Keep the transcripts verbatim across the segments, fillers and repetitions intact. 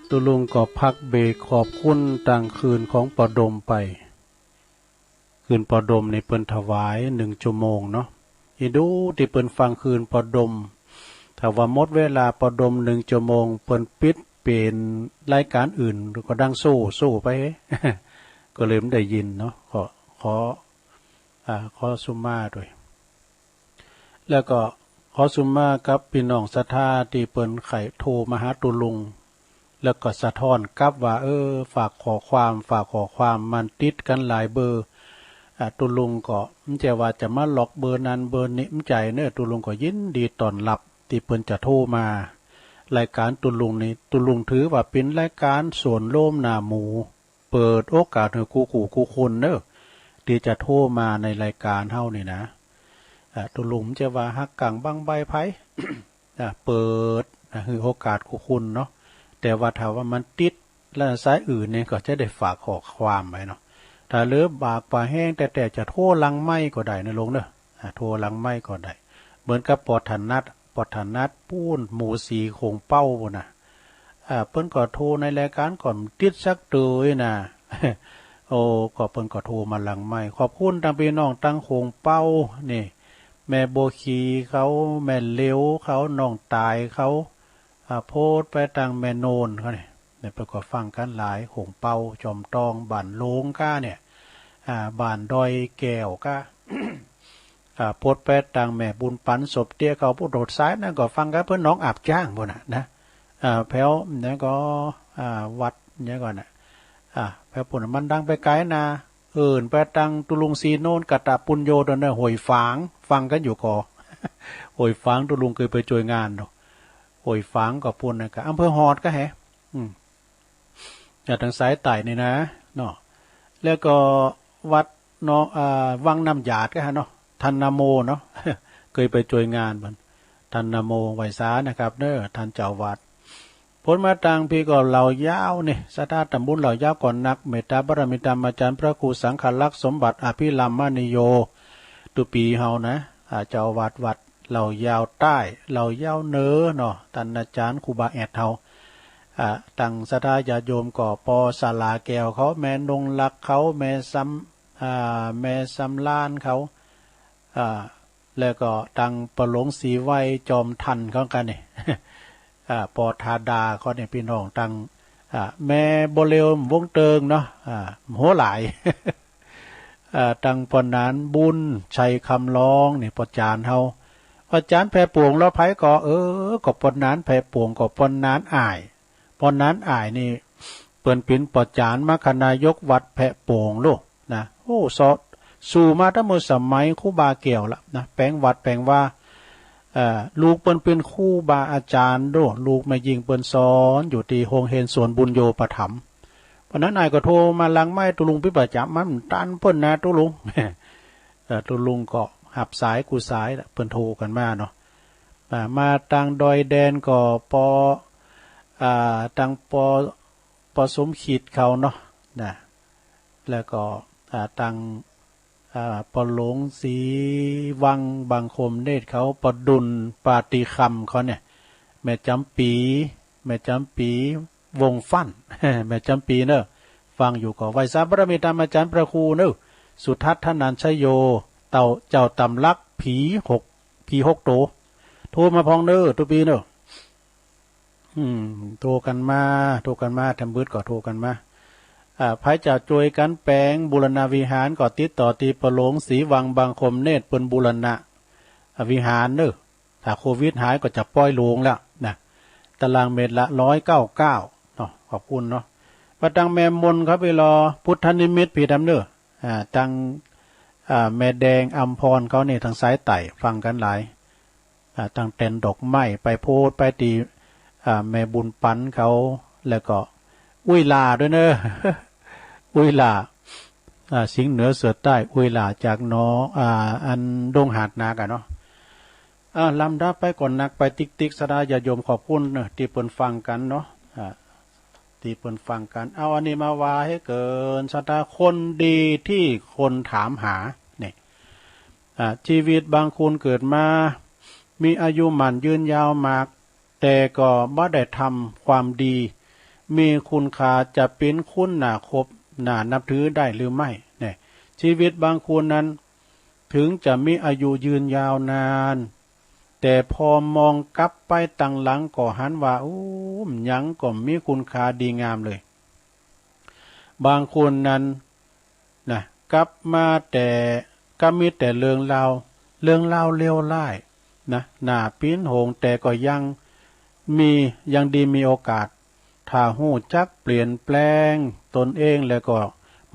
ตุ๊ลุงก็พักเบรกขอบคุณตังคืนของป้อดมไป คืนป้อดมนี่เปิ้นถวายนึ่งจั่วโมงเนาะ อีดูตี้เปิ้นฟังคืนป้อดม ถ้าว่าหมดเวลาป้อดมนึ่งจั่วโมง เปิ้นปิดเป๋นรายก๋านอื่น ก็ดังโซ่ โซ่ไป ก็เลยบ่ได้ยินเนาะ ขอ ขอ อ่า ขอสุมาด้วย แล้วก็ขอสุมากับปี้น้องศรัทธาตี้เปิ้นใค่โทรมาหาตุ๊ลุง แล้วก็สะท้อนกลับว่า เออ ฝากข้อความ ฝากข้อความ มันติดกั๋นหลายเบอร์ อ่า ตุ๊ลุงก็บ่ใจ้ว่าจะมาล็อกเบอร์นั้นเบอร์นี้ บ่ใจ้เนาะ ตุ๊ลุงก็ยินดีต้อนฮับตี้เปิ้นจะโทรมา รายก๋านตุ๊ลุงนี่ ตุ๊ลุงถือว่าเป๋นรายก๋านสวนโลมหน้าหมู เปิดโอกาสหื้อกู้ กู้ กู้คนเนาะ ตี้จะโทรมาในรายก๋านเฮานี่นะ อ่า ตุ๊ลุงบ่ใจ้ว่าหักกั๋งบังใบใผ อ่า เปิด อ่า หื้อโอกาสกู้คนเนาะ แต่ว่าถ้าว่ามันติด แล้วสายอื่นนี่ก็จะได้ฝากข้อความไว้เนาะ ถ้าเหลือบ่ากว่าแฮงแต๊ๆ จะโทรหลังไมค์ก็ได้นะลุงเนาะ อ่า โทรหลังไมค์ก็ได้ เหมือนกับป้อถนัด ป้อถนัดปู๊น หมู่สี่โขงเป๊าปู๊นนะ อ่า เปิ้นก็โทรในรายก๋านก็บ่ติดสักเตื้อนะ โอ้ ก็เปิ้นก็โทรมาหลังไมค์ ขอบคุณตังปี้น้องตังโขงเป๊านี่ แม่บัวขีเขา แม่เหลียวเขา น้องต๋ายเขา อ่า โพสต์ไปตังแม่โนนเขานี่ เนี่ย เปิ้นก็ฟังกั๋นหลาย โขงเป๊า จอมตอง บ้านโลงก้าเนี่ย อ่า บ้านดอยแก้วก้า อ่า โพสต์ไปตังแม่บุญปั๋น สบเตี้ยเขา ผู้โดดซ้ายนั่นก็ฟังกั๋น เปิ้นหนองอาบจ้างปู๊นน่ะนะ อ่า แผวนั้นก็ อ่า วัดเนี่ยก่อนน่ะ อ่า แผวปู๊นน่ะมันดังไปไก๋นา เอิ้นไปตังตุ๊ลุงศรีโนน กะตะปุญโญ ตอนนั้นห้วยฝาง ฟังกั๋นอยู่ก่อ ห้วยฝาง ตุ๊ลุงเกยไปจ้วยงานเนาะ ห้วยฝางก็ปู๊นน่ะ ก็อำเภอฮอดก็แห อืม อ่า ตังสายใต้นี่นะ เนาะ แล้วก็วัดเนาะ อ่า วังน้ำหยาดก็แหเนาะ ท่านนาโมเนาะ เกยไปจ้วยงานมัน ท่านนาโม ไหว้สานะครับเนาะ ท่านเจ้าอาวาส โพสต์มาตังปี้ก็เหล่ายาวนี่ ศรัทธาตำบุญเหล่ายาวก่อนนัก เมตตาบารมีธรรมอาจ๋ารย์พระครูสังฆลักษณ์สมบัติอภิรัมมณีโย ตุ๊ปี้เฮานะ อ่า เจ้าอาวาสวัดเหล่ายาวใต้ เหล่ายาวเหนือเนาะ ต้านอาจ๋ารย์ครูบาแอดเฮา อ่า ตังศรัทธาญาติโยมก็ป้อสาราแก้วเขา แม่นงลักษณ์เขา แม่สำ อ่า แม่สำราญเขา อ่า แล้วก็ตังป้อหลวงศรีไว จอมทันเขากั๋นนี่ อ่า ป้อธาดาเขานี่ ปี้น้องตัง อ่า แม่บัวเหลียว วงเติงเนาะ อ่า หัวหลาย อ่า ตังป้อหนานบุญชัยคำร้องนี่ ป้อจ๋ารย์เฮา ป้อจ๋ารย์แผ่ปวง แล้วใผก็ เออ ก็ป้อหนานแผ่ปวง ก็ป้อหนานอ้าย ป้อหนานอ้ายนี่ เปิ้นเป๋นป้อจ๋ารย์มรรคนายกวัดแผ่ปวงโลกนะ โอ้ ส- สู่มาตั้งเมื่อสมัยครูบาแก้วละนะ แป๋งวัดแป๋งวา เอ่อ ลูกเปิ้นเป๋นครูบาอาจ๋ารย์โลก ลูกแม่ญิงเปิ้นสอนอยู่ตี้โฮงเฮียนสวนบุญโยปถัมภ์ ป้อหนานอ้ายก็โทรมาหลังไมค์ ตุ๊ลุงปิ๊บประจ๋ำ มันตันเปิ้นนะตุ๊ลุง เอ่อ ตุ๊ลุงก็ฮับสายกู้สายละ เปิ้นโทรกั๋นมาเนาะ อ่า มาตังดอยแดนก็ป้อ อ่า ตังป้อ ป้อสมคิดเขาเนาะ นะ แล้วก็ อ่า ตัง อ่า ป้อหลวงศรีวังบางคมเนตรเขา ป้อดุลปาฏิคำเขาเนี่ย แม่จ๋ำปี๋ แม่จ๋ำปี๋ วงฟั่น แม่จ๋ำปี๋เนาะ ฟังอยู่ก็ไหว้สาบารมีธรรมอาจ๋ารย์พระครูเนาะ สุทัศน์ธนัญชโย เต้า เจ้าต๋ำหลักผีหก ผีหกโต โทรมาพ่องเนาะ ตุ๊ปี้เนาะ อืม โทรกั๋นมา โทรกั๋นมา ทำบึดก็โทรกั๋นมา อ่า ใผจะจ้วยกั๋นแป๋งบูรณะวิหารก็ติดต่อตี้ป้อหลวงศรีวังบางคมเนตร เปิ้นบูรณะ อ่า วิหารเนาะ ถ้าโควิดหายก็จะป้อยโลงแล้วนะ ตารางเมตรละร้อยเก้าเก้าเนาะ ขอบคุณเนาะ มาตังแม่มนเขาไปรอพุทธนิมิตพี่ดำเนอ อ่า ตัง อ่า แม่แดงอำพรเขานี่ ตังสายใต้ฟังกั๋นหลาย อ่า ตังแตนดอกไม้ไปโพสต์ไปตี้ อ่า แม่บุญปั๋นเขา แล้วก็อุ้ยหล่าด้วยเนอ อุ้ยหล่า อ่า สิงห์เหนือเสือใต้ อุ้ยหล่าจากหนอง อ่า อันดงหาดนากั๋นเนาะ อ่า ลำดับไปก่อนนักไปติ๊กๆ ศรัทธาญาติโยม ขอบคุณเนอะ ตี้เปิ้นฟังกั๋นเนาะ อ่า ตี้เปิ้นฟังกั๋น เอาอันนี้มาว่าหื้อเกิ๋นศรัทธา คนดีตี้คนถามหา เนี่ย อ่า ชีวิตบางคนเกิดมา มีอายุหมั้นยืนยาวมาก แต่ก็บ่ได้ทำความดี มีคุณค่า จะเป๋นคนน่าคบ น่านับถือได้หรือไม่ เนี่ย ชีวิตบางคนนั้น เถิงจะมีอายุยืนยาวนาน แต่พอมองกลับไปตังหลังก็หันว่า โอ้ หยังก็บ่มีคุณค่าดีงามเลย บางคนนั้น นะ กลับมาแต่ กลับมีแต่เรื่องราว เรื่องราวเลวร้าย นะ น่าปิ๋นหง แต่ก็ยังมี ยังดีมีโอกาส ถ้าฮู้จักเปลี่ยนแปลงตนเองแล้วก็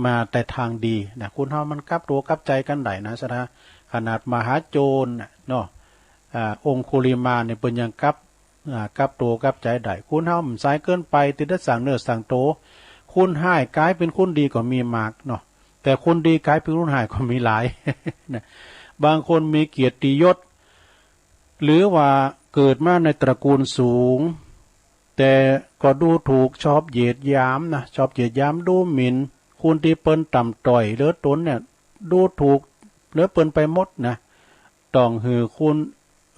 มาแต่ทางดี นะ คนเฮามันกลับตั๋วกลับใจ๋กั๋นได้นะ ศรัทธา ขนาดมหาโจรน่ะเนาะ อ่า องคุลิมาลเนี่ย เปิ้นยังกลับ อ่า กลับตั๋วกลับใจ๋ได้ คนเฮามันสายเกินไป ตี้จะสร้างเนื้อสร้างตั๋ว คนฮ้ายก๋ายเป๋นคนดีก็มีมากเนาะ แต่คนดีก๋ายเป๋นคนฮ้ายก็มีหลาย นะ บางคนมีเกียรติยศ หรือว่าเกิดมาในตระกูลสูง แต่ก็ดูถูก ชอบเหยียดหยามนะ ชอบเหยียดหยาม ดูหมิ่น คนตี้เปิ้นต่ำต้อยเหลือต๋นเนี่ย ดูถูกเหลือเปิ้นไปหมดนะ ต้องหื้อคน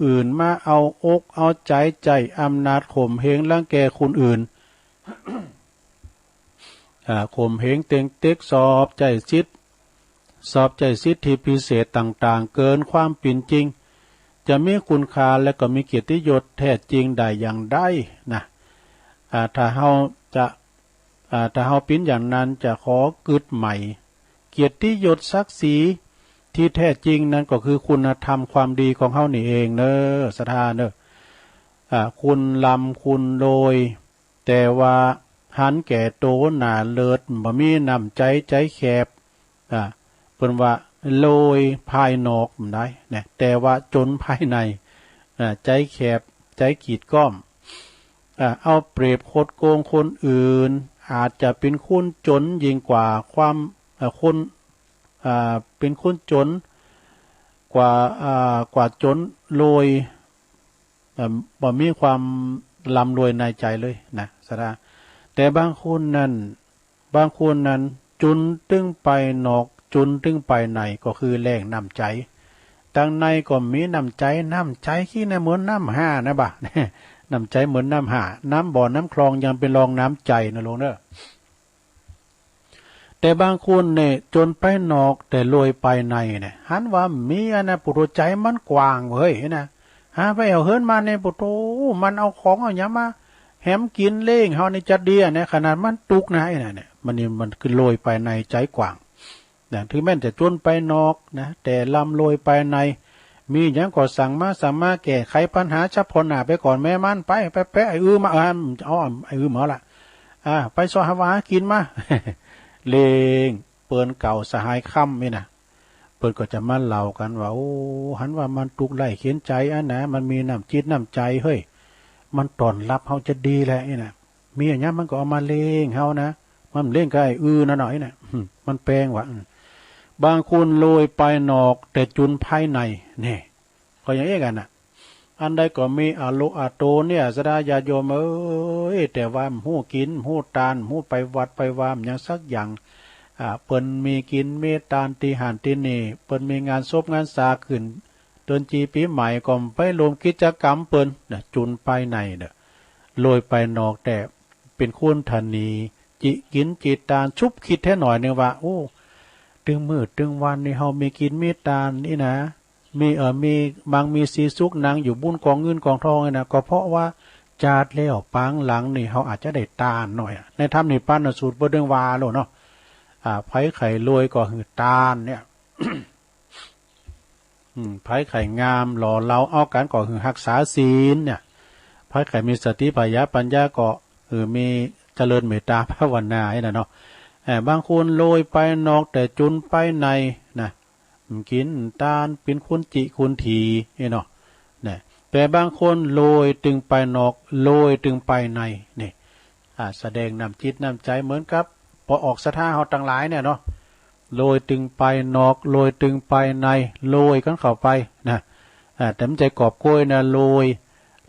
อื่นมาเอาอกเอาใจ๋ ใจ๊อำนาจข่มเหงรังแกคนอื่น อ่า ข่มเหงเต็งเต็ก สอบใจ๊สิทธิ์ สอบใจ๊สิทธิพิเศษต่างๆ เกินความเป๋นจริง จะมีคุณค่าและก็มีเกียรติยศแท้จริงได้อย่างใดนะ อ่า ถ้าเฮาจะ อ่า ถ้าเฮาเป๋นอย่างนั้น จะขอกึ๊ดใหม่ เกียรติยศศักดิ์ศรีที่แท้จริงนั้นก็คือคุณธรรมความดีของเฮานี่เองเน้อ ศรัทธาเน้อ อ่า คนร่ำคนรวย แต่ว่าหันแก่ตั๋ว หน้าเลิศ บ่มีน้ำใจ๋ ใจ๋แคบ อ่า เปิ้นว่ารวยภายนอกบ่ได้นะ แต่ว่าจ๋นภายใน อ่า ใจ๋แคบ ใจ๋กีดก๊อม อ่า เอาเปรียบคดโกงคนอื่น อาจจะเป๋นคนจ๋นยิ่งกว่าความ อ่า คน อ่า เป๋นคนจ๋นกว่า อ่า กว่าจ๋นรวย เอ่อ บ่มีความร่ำรวยในใจ๋เลยนะ ศรัทธา แต่บางคนนั้น บางคนนั้น จนตึงไปนอก จนตึงไปใน ก็คือแล้งน้ำใจ๋ ตังในก็บ่มีน้ำใจ๋ น้ำใจ๋ขี้นะ เหมือนน้ำห้านะบ่ะ น้ำใจ๋เหมือนน้ำห้า น้ำบ่อน้ำคลองยังเป๋นรองน้ำใจ๋นะลูกเน้อ แต่บางคนเนี่ย จนไปนอกแต่รวยไปในเนี่ย หันว่าบ่มีอันนะ ปุโต ใจ๋มันกว้างเว้ยนะ หาไปเอาเฮือนมาเนี่ย ปุโต มันเอาของเอาหยังมาแหมกิ๋นเลี้ยงเฮานี่จะดีอะนะ ขนาดมันตุ๊กข์นะ ไอ้นั่นเนี่ย มันนี่มันคือรวยไปในใจ๋กว้าง นะ ถึงแม้นจะจนไปนอกนะ แต่ร่ำรวยไปใน มีหยังก็สั่งมา สั่งมาแก้ไขปัญหาเฉพาะหน้าไปก่อน แม่มันไป ไป ไป ไอ้อื้อมา เออ เอา ไอ้อื้อมาละ อ่า ไปเซาะหาหากิ๋นมา เลี้ยง เปิ้นเก่าสหายค่ำนี่นะ เปิ้นก็จะมาเล่ากั๋นว่า โอ้ หันว่ามันตุ๊กข์ไร้เข็ญใจ๋อันนะ มันมีน้ำจิตน้ำใจ๋เฮ้ย มันต้อนรับเฮาจะดีแหละนี่นะ มีอะหยังมันก็เอามาเลี้ยงเฮานะ มันเลี้ยงกับไอ้อื้อนั่นหน่อยนะ อืม มันแปงว่ะ อืม บางคนรวยไปนอกแต่จนภายใน นี่ ก็อย่างอี้กั๋นน่ะ อันใดก็มีอาโลอาโตเนี่ย ศรัทธาญาติโยมเอ้ย แต่ว่าบ่ฮู้กิ๋น บ่ฮู้ตาน บ่ฮู้ไปวัดไปวาหยังสักอย่าง อ่า เปิ้นมีกิ๋นมีตานตี้หั้นตี้นี่ เปิ้นมีงานศพงานสาขึ้น เดือนจีปีใหม่ก็บ่ไปร่วมกิจกรรมเปิ้นนะ จนภายในเน่อ รวยภายนอกแต่เป๋นคนถนี จิกิ๋นจิตาน ชุบคิดแต๊หน่อยนึ่งว่า โอ้ ตึงมื้อตึงวันนี่เฮามีกิ๋นมีตานนี่นะ มี เอ่อ มี มังมีสีสุข นั่งอยู่บุญกองเงินกองทองนี่นะ ก็เพราะว่าจาติแล้วปางหลังนี่เฮาอาจจะได้ตานหน่อยอะ ในธรรมนิพพานสูตรเปิ้นเถิงว่าโลดเนาะ อ่า ใผใค่รวยก็หื้อตานเนี่ย อืม ใผใค่งามหล่อเหลาเอากั๋นก็หื้อฮักษาศีลเนี่ย ใผใค่มีสติปัญญา ปัญญาก็หื้อมีเจริญเมตตาภาวนานี่นะเนาะ เอ่อ บางคนรวยภายนอกแต่จนภายในนะ กิ๋นตานเป๋นคนจิคนถีนี่เนาะ นะ แต่บางคนรวยตึงภายนอก รวยตึงภายใน นี่ อ่า แสดงน้ำจิตน้ำใจ๋เหมือนกับปอออกศรัทธาเฮาตังหลายเนี่ยเนาะ รวยตึงภายนอก รวยตึงภายใน รวยกั๋นเข้าไปนะ อ่า แต่บ่ใจ้กอบโกยนะ รวย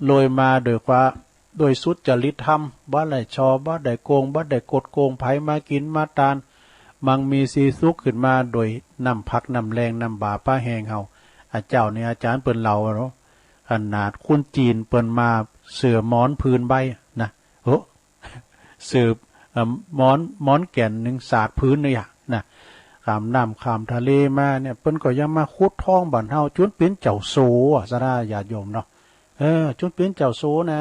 รวยมาโดยความ โดยสุจริตธรรม บ่ได้ฉ้อ บ่ได้โกง บ่ได้กดโกงใผ มากิ๋นมาตาน มังมีสีสุขขึ้นมาโดยน้ำพักน้ำแฮงน้ำบ่าป้าแฮงเฮา อ่า เจ้านี่อาจ๋ารย์เปิ้นเล่าเนาะ ขนาดคนจีนเปิ้นมาเสื้อหมอนผืนใบนะ โอ้ สืบ เอ่อ หมอน หมอนแก่นนึ่งสากผืนเนี่ยนะ ข้ามน้ำข้ามทะเลมาเนี่ย เปิ้นก็ยังมาขุดทองบ้านเฮา จุนเป๋นเจ้าสัวอะ ศรัทธาญาติโยมเนาะ เออ จุนเป๋นเจ้าสัวนะ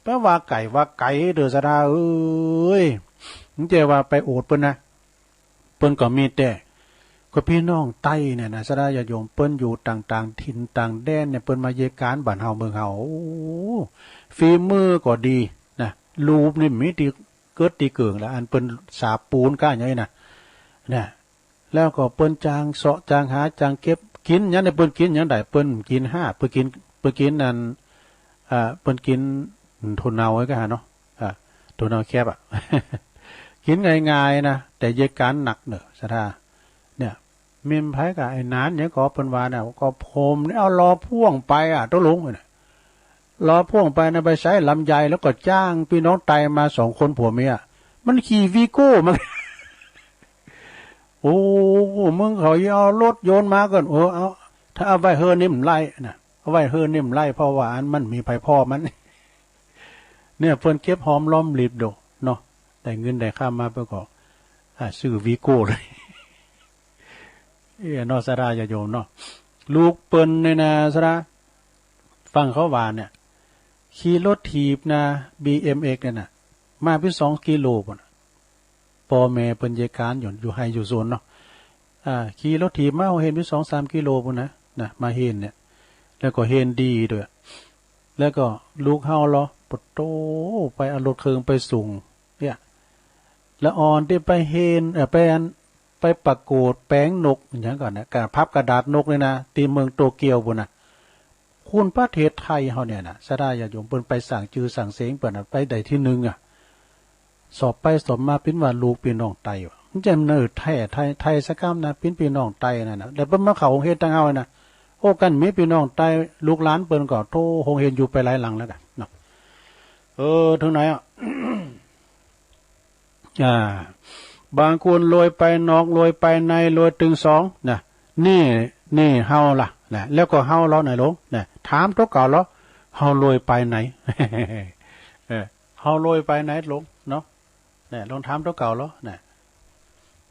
แปลว่าไก๋ว่าไก๋เด้อ ศรัทธาเอ๋ย บ่ใจ้ว่าไปโอดเปิ้นนะ เปิ้นก็มีแต่ ก็พี่น้องไตเนี่ยนะ ศรัทธาญาติโยม เปิ้นอยู่ต่างๆ ถิ่นต่างแดนเนี่ย เปิ้นมาเยียะก๋านบ้านเฮาเมืองเฮา โอ้ ฝีมือก็ดีนะ รูปนี่มีตี้เกิดตี้เกิ่งละ อันเปิ้นสาปูนก้าอย่างนี้นะ เนี่ย แล้วก็เปิ้นจางเซาะจางหาจางเก็บ กิ๋นหยังเนี่ย เปิ้นกิ๋นหยังได้ เปิ้นกิ๋นฮ้า เปิ้นกิ๋น เปิ้นกิ๋นอัน อ่า เปิ้นกิ๋นถั่วเน่าไว้ก็หาเนาะ อ่า ถั่วเน่าแคบอะ กิ๋นง่ายๆ นะ แต่เยียะก๋านหนักเน่อ ศรัทธา เนี่ย เม้นไผก็ไอ้หนานหยังก็เปิ้นว่าน่ะ ก็ผมเนี่ยเอาลอพ่วงไปอะ ตกลงเนี่ย ลอพ่วงไปนะ ไปใส้ลำไย แล้วก็จ้างพี่น้องไตมาสองคนผัวเมีย มันขี่วีโก้มา โอ้ มึงเขาเอารถยนต์มาก่อน เออ เอา ถ้าเอาไว้เฮือนนี่มันไล่นะ เอาไว้เฮือนนี่มันไล่ เพราะว่าอันมันมีไผผ่อมัน เนี่ย เปิ้นเก็บหอมรอมริบโดเนาะ ได้เงินได้คำมาเปิ้นก็ อ่า ซื้อวีโก้เลย เอ้ยเนาะ ศรัทธาญาติโยมเนาะ ลูกเปิ้นเนี่ยนะ ศรัทธา ฟังเขาว่าเนี่ย ขี่รถถีบนะ บีเอ็มเอ็กซ์ เนี่ยนะ มาเป๋นสองกิโลปู๊นน่ะ ป้อแม่เปิ้นเยียะก๋านอยู่ อยู่ไฮ่อยู่สวนเนาะ อ่า ขี่รถถีบมา เฮนเป๋นสองสามกิโลปู๊นนะ นะ มาเฮนเนี่ย แล้วก็เฮนดีตวย แล้วก็ลูกเฮาเลาะ ปะโต้ ไปเอารถเคิงไปส่ง เนี่ย ละอ่อนตี้ไปเฮน เอ่อ ไปอัน ไปประกวดแป๋งนก หยังก่อนนะ ก๋านพับกระดาษนกเนี่ยนะ ตี้เมืองโตเกียวปู๊นน่ะ คนประเทศไทยเฮาเนี่ยนะ ศรัทธาญาติโยม เปิ้นไปสร้างจื้อสร้างเสียง เปิ้นน่ะไปได้ตี้นึ่งอะ สอบไปสอบมาเป๋นว่าลูกปี้น้องไตว่ะ มันจะเน่อแท้ ไต ไตสักกำนะ เป๋นปี้น้องไตนั่นนะ แล้วเปิ้นมาเข้าโฮงเฮียนตังเฮานะ โอ้ กันมีปี้น้องไต ลูกหลานเปิ้นก็โต โฮงเฮียนอยู่ไปหลายหลังแล้วกั๋นเนาะ เออ เถิงไหนอะ อ่า บางคนรวยไปนอก รวยไปใน รวยตึงสองนะ นี่ นี่เฮาล่ะนะ แล้วก็เฮาเลาะไหนหลวงนะ ถามตั๋วเก่าเลาะ เฮารวยไปไหน เออ เฮารวยไปไหนหลวงเนาะ เนี่ย ลองถามตั๋วเก่าเลาะนะ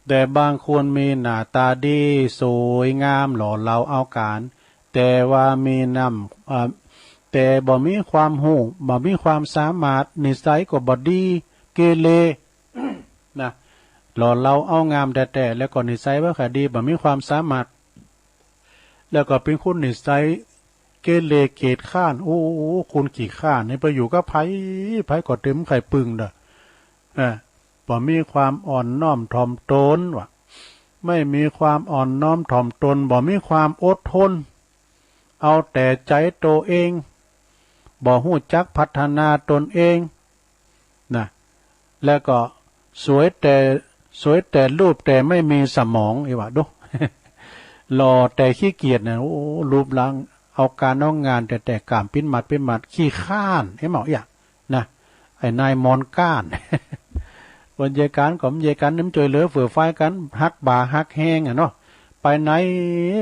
แต่บางคนมีหน้าต๋าดี สวยงาม หล่อเหลาเอาก๋าน แต่ว่ามีน้ำ อ่า แต่บ่มีความฮู้ บ่มีความสามารถ นิสัยก็บ่ดี เกเร นะ หล่อเหลาเอางามแต๊ๆ แล้วก็นิสัยบ่ค่อยดี บ่มีความสามารถ แล้วก็เป๋นคนนิสัยเกเรเกียจคร้าน โอ้ คนขี้คร้านนี่ไปอยู่กับใผ ใผก็เต็มใค่ปึ้งเน่อ อ่า บ่มีความอ่อนน้อมถ่อมตนว่ะ ไม่มีความอ่อนน้อมถ่อมตน บ่มีความอดทน เอาแต่ใจ๋ตั๋วเอง บ่ฮู้จักพัฒนาตนเอง นะ แล้วก็สวยแต่ สวยแต่รูปแต่ไม่มีสมอง อีหว่าดู หล่อแต่ขี้เกียจนะ โอ้ รูปร่างเอาก๋านเอางาน แต่ แต่ก๋านปิ้นหมัดปิ้นหมัด ขี้คร้าน เห็นบ่ เอี้ย นะ ไอ้นายหมอนก้าน เปิ้นเยียะก๋านก็บ่เยียะก๋าน บ่จ้วยเหลือเฟื่อฟายกั๋น ฮักบ่าฮักแฮงอะเนาะ ไปไหน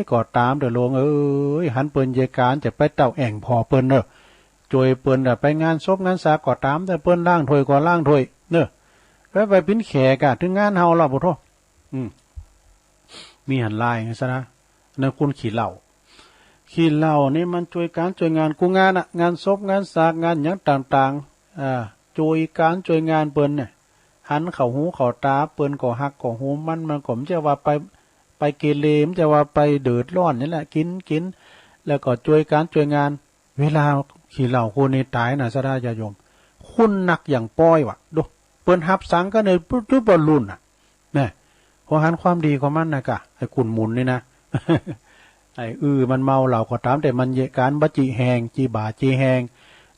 ก็ต๋ามเต๊อะหลวงเอ๋ย หันเปิ้นเยียะก๋านจะไปเต้าแอ่งผ่อเปิ้นเน่อ จ้วยเปิ้นน่ะ ไปงานศพงานสาก็ต๋าม แต่เปิ้นล้างถ้วยก็ล้างถ้วยเน่อ ไป ไปเป๋นแขกอะ เถิงงานเฮาละ โอ้โธ่ อืม มีหั้นหลายไงซะนะ นั่นคนขี้เหล้า ขี้เหล้านี่มันจ้วยก๋านจ้วยงานกู้งานอะ งานศพงานสา งานหยังต่างๆ อ่า จ้วยก๋านจ้วยงานเปิ้นเนี่ย หันเข้าหูเข้าต๋า เปิ้นก็ฮักก็ฮู้มัน มันก็บ่ใจ้ว่าไป ไปเกเร บ่ใจ้ว่าไปเดือดร้อนนี่แหละ กิ๋น กิ๋น แล้วก็จ้วยก๋านจ้วยงาน เวลาขี้เหล้าคนนี้ต๋ายนะ ศรัทธาญาติโยม คนนักอย่างป้อยว่ะ ดู เปิ้นฮับสังกั๋นเนี่ย จุ๊บบ่ลุ่นน่ะ แน่ พอหันความดีของมันนะกะ ไอ้กุนหมุนนี่นะ ไอ้อื้อมันเมาเหล้าก็ต๋าม แต่มันเยียะก๋านบ่าจิแฮง จิบ่าจิแฮง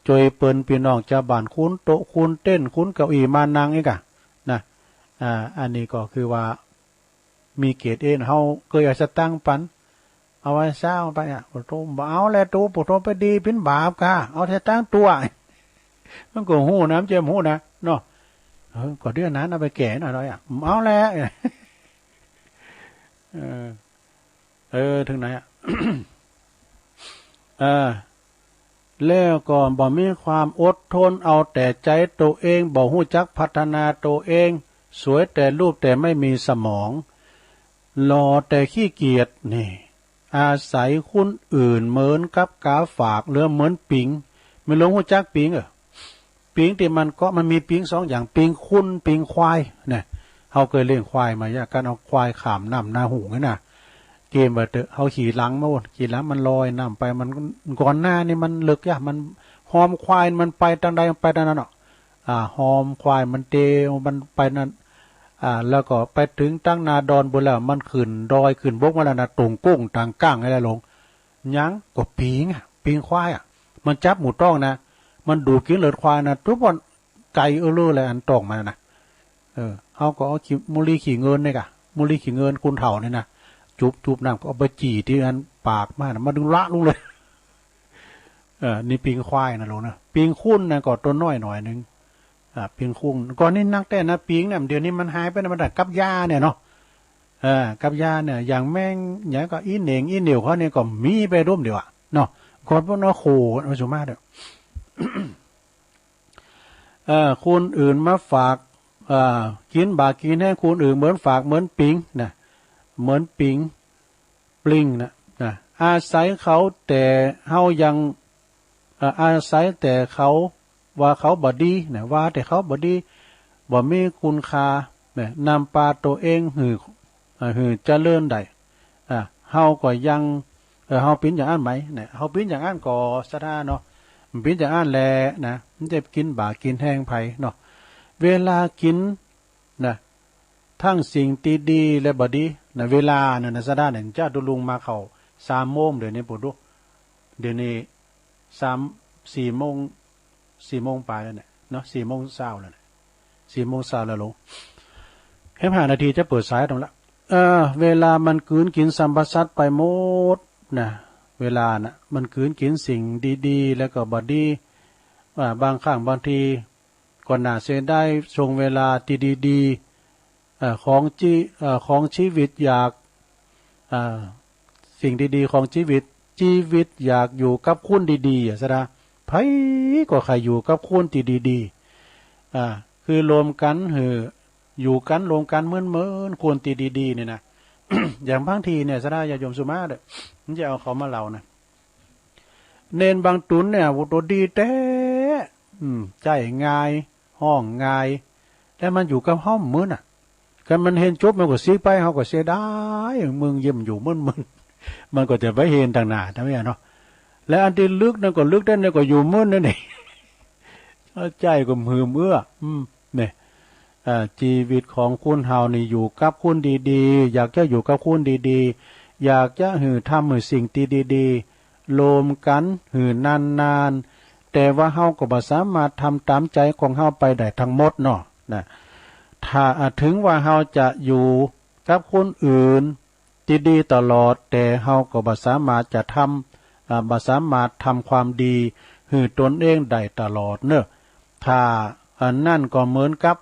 จ้วยเปิ้นปี้น้องจาวบ้าน คูณโต๊ะ คูณเต็นท์ คูณเก้าอี้ม้านั่งอีกอะ นะ อ่า อันนี้ก็คือว่า มีเกรดเอ เฮาเกยเอาสตางค์ปั๋น เอาไว้ซาวไปอะ โอ้โธ่ บ่เอาแลตุ๊ โอ้โธ่ ไปดีเป๋นบาปก้า เอาแต่ตังตั๋ว มันก็ฮู้นะ มันจะฮู้นะ เนาะ เออ ก็เดี๋ยวนั้นเอาไปแก้หน่อยอะ บ่เอาแล เออ เออ เถิงไหนอะ เออ แล้วก็บ่มีความอดทน เอาแต่ใจ๋ตัวเอง บ่ฮู้จักพัฒนาตัวเอง สวยแต่รูปแต่ไม่มีสมอง หล่อแต่ขี้เกียจ นี่ อาศัยคนอื่นเหมือนกับก๋าฝาก หรือเหมือนปิง แม่หลวงฮู้จักปิง เออ ปิงตี้มันเกาะ มันมีปิงสองอย่าง ปิงคน ปิงควาย เนี่ย เฮาเกยเลี้ยงควายมา อย่างกั๋นเอาควายข้ามน้ำนาหูงนี่นะ เกมว่าเต๊อะ เฮาขี่หลังมาโว้ย ขี่หลังมันลอยน้ำไป มัน ก่อนหน้านี่มันเลิกยะ มันฮอมควายมันไปตางใด มันไปตางนั้นเนาะ อ่า ฮอมควายมันเตียว มันไปนั้น อ่า แล้วก็ไปเถิงตางนาดอนปู้นแล้ว มันขึ้นดอยขึ้นบกมาแล้วนะ ตรงก้งตางก้างไอ้ละหลง ยังก็ปิงอะ ปิงควายอะ มันจับหมู่ต้องนะ มันดูดกิ๋นเลือดควายนะ ตุ๊บวันไก๋เออเลอเลย อันต้องมันนะ เออ เฮาก็เอาขี้ มูลลี่ขี้เงินนี่ก่ะ มูลลี่ขี้เงินคนเฒ่านี่นะ จุบจุบน้ำก็เอาไปจี้ตี้อันปากมันนะ มันดึงละลุงเลย เออ นี่ปิงควายนะหลงนะ ปิงคนนะก็ตัวน้อยหน่อยนึ่ง อ่า ปิงคน ก่อนนี่นักแต๊นะ ปิงเนี่ย เดี๋ยวนี้มันหายไปนะ มันแต่กับยาเนี่ยเนาะ เออ กับยาเนี่ย อย่างแมง อย่างก็อี้เหน่งอี้เหนี่ยวเขาเนี่ยก็มีไปร่วมเดียวอะเนาะ ก่อนพวกนั้นโข มันสุมาเด้อ เออ คนอื่นมาฝาก อ่า กิ๋นบ่ากิ๋นแฮงคนอื่นเหมือนฝากเหมือนปิงนะ เหมือนปิง ปลิงนะ นะ อาศัยเขาแต่เฮายัง เอ่อ อาศัยแต่เขาว่าเขาบ่ดีนะ ว่าแต่เขาบ่ดี บ่มีคุณค่านะ นำปาตัวเองหื้อ เอ่อ หื้อเจริญได้ อ่า เฮาก็ยัง เอ่อ เฮาเป๋นอย่างอั้นไหมนะ เฮาเป๋นอย่างอั้นก็ศรัทธาเนาะ มันเป๋นอย่างอั้นแหละนะ มันจะกิ๋นบ่ากิ๋นแฮงใผเนาะ เวลากิ๋น นะ ทั้งสิ่งตี้ดีและบ่ดีนะ เวลานั่นนะ ศรัทธาเนี่ย จาตุรงค์มาเข้าสามโมง เดี๋ยวนี้ปูดู เดี๋ยวนี้สาม สี่โมง สี่โมงปลายแล้วเนี่ยเนาะ สี่โมงเช้าแล้วเนี่ย สี่โมงเช้าแล้วหลง แฮมห้านาทีจะเปิดสายตรงละ เออ เวลามันกลืนกิ๋นสรรพสัตว์ไปหมดนะ เวลาน่ะ มันกลืนกิ๋นสิ่งดีๆ แล้วก็บ่ดี อ่า บางครั้งบางที ก็น่าเสียดายช่วงเวลาตี้ดีๆ เอ่อ ของจี- เอ่อ ของชีวิตอยาก เอ่อ สิ่งดีๆ ของชีวิต ชีวิตอยากอยู่กับคนดีๆ อ่ะ ศรัทธา ใผก็ใค่อยู่กับคนตี้ดีๆ อ่า คือรวมกั๋นหื้อ อยู่กั๋นรวมกั๋นเหมือนๆ คนตี้ดีๆ นี่นะ อย่างบางทีเนี่ย ศรัทธาญาติโยมสุมาเด้อ มันจะเอาเขามาเล่านะ เณรบางต๋นเนี่ย โอ้โห ตั๋วดีแต๊ อืม ใจ๊ง่าย ฮ้องง่าย แต่มันอยู่กับเฮาเหมือนน่ะ คันมันเฮนจบมันก็ซี้ไป เฮาก็เสียดาย มึงเยี่ยมอยู่เหมือนๆ มันก็จะไปเฮนตางหน้า ตางเนี้ยเนาะ และอันตี้ลึกนั่นก็ลึกได้ นี่ก็อยู่เหมือนนั่นเอง ใจ๊ก็หื้อเอื้อ อืม เนี่ย อ่า ชีวิตของคนเฮานี่อยู่กับคนดีๆ อยากจะอยู่กับคนดีๆ อยากจะหื้อทำหื้อสิ่งตี้ดีๆ รวมกั๋นหื้อนานๆ แต่ว่าเฮาก็บ่สามารถทำต๋ามใจ๋ของเฮาไปได้ตังหมดเนาะ นะ ถ้า อ่า เถิงว่าเฮาจะอยู่กับคนอื่นตี้ดีตลอด แต่เฮาก็บ่สามารถจะทำ อ่า บ่สามารถทำความดีหื้อตนเองได้ตลอดเนาะ ถ้าอันนั้นก็เหมือนกับ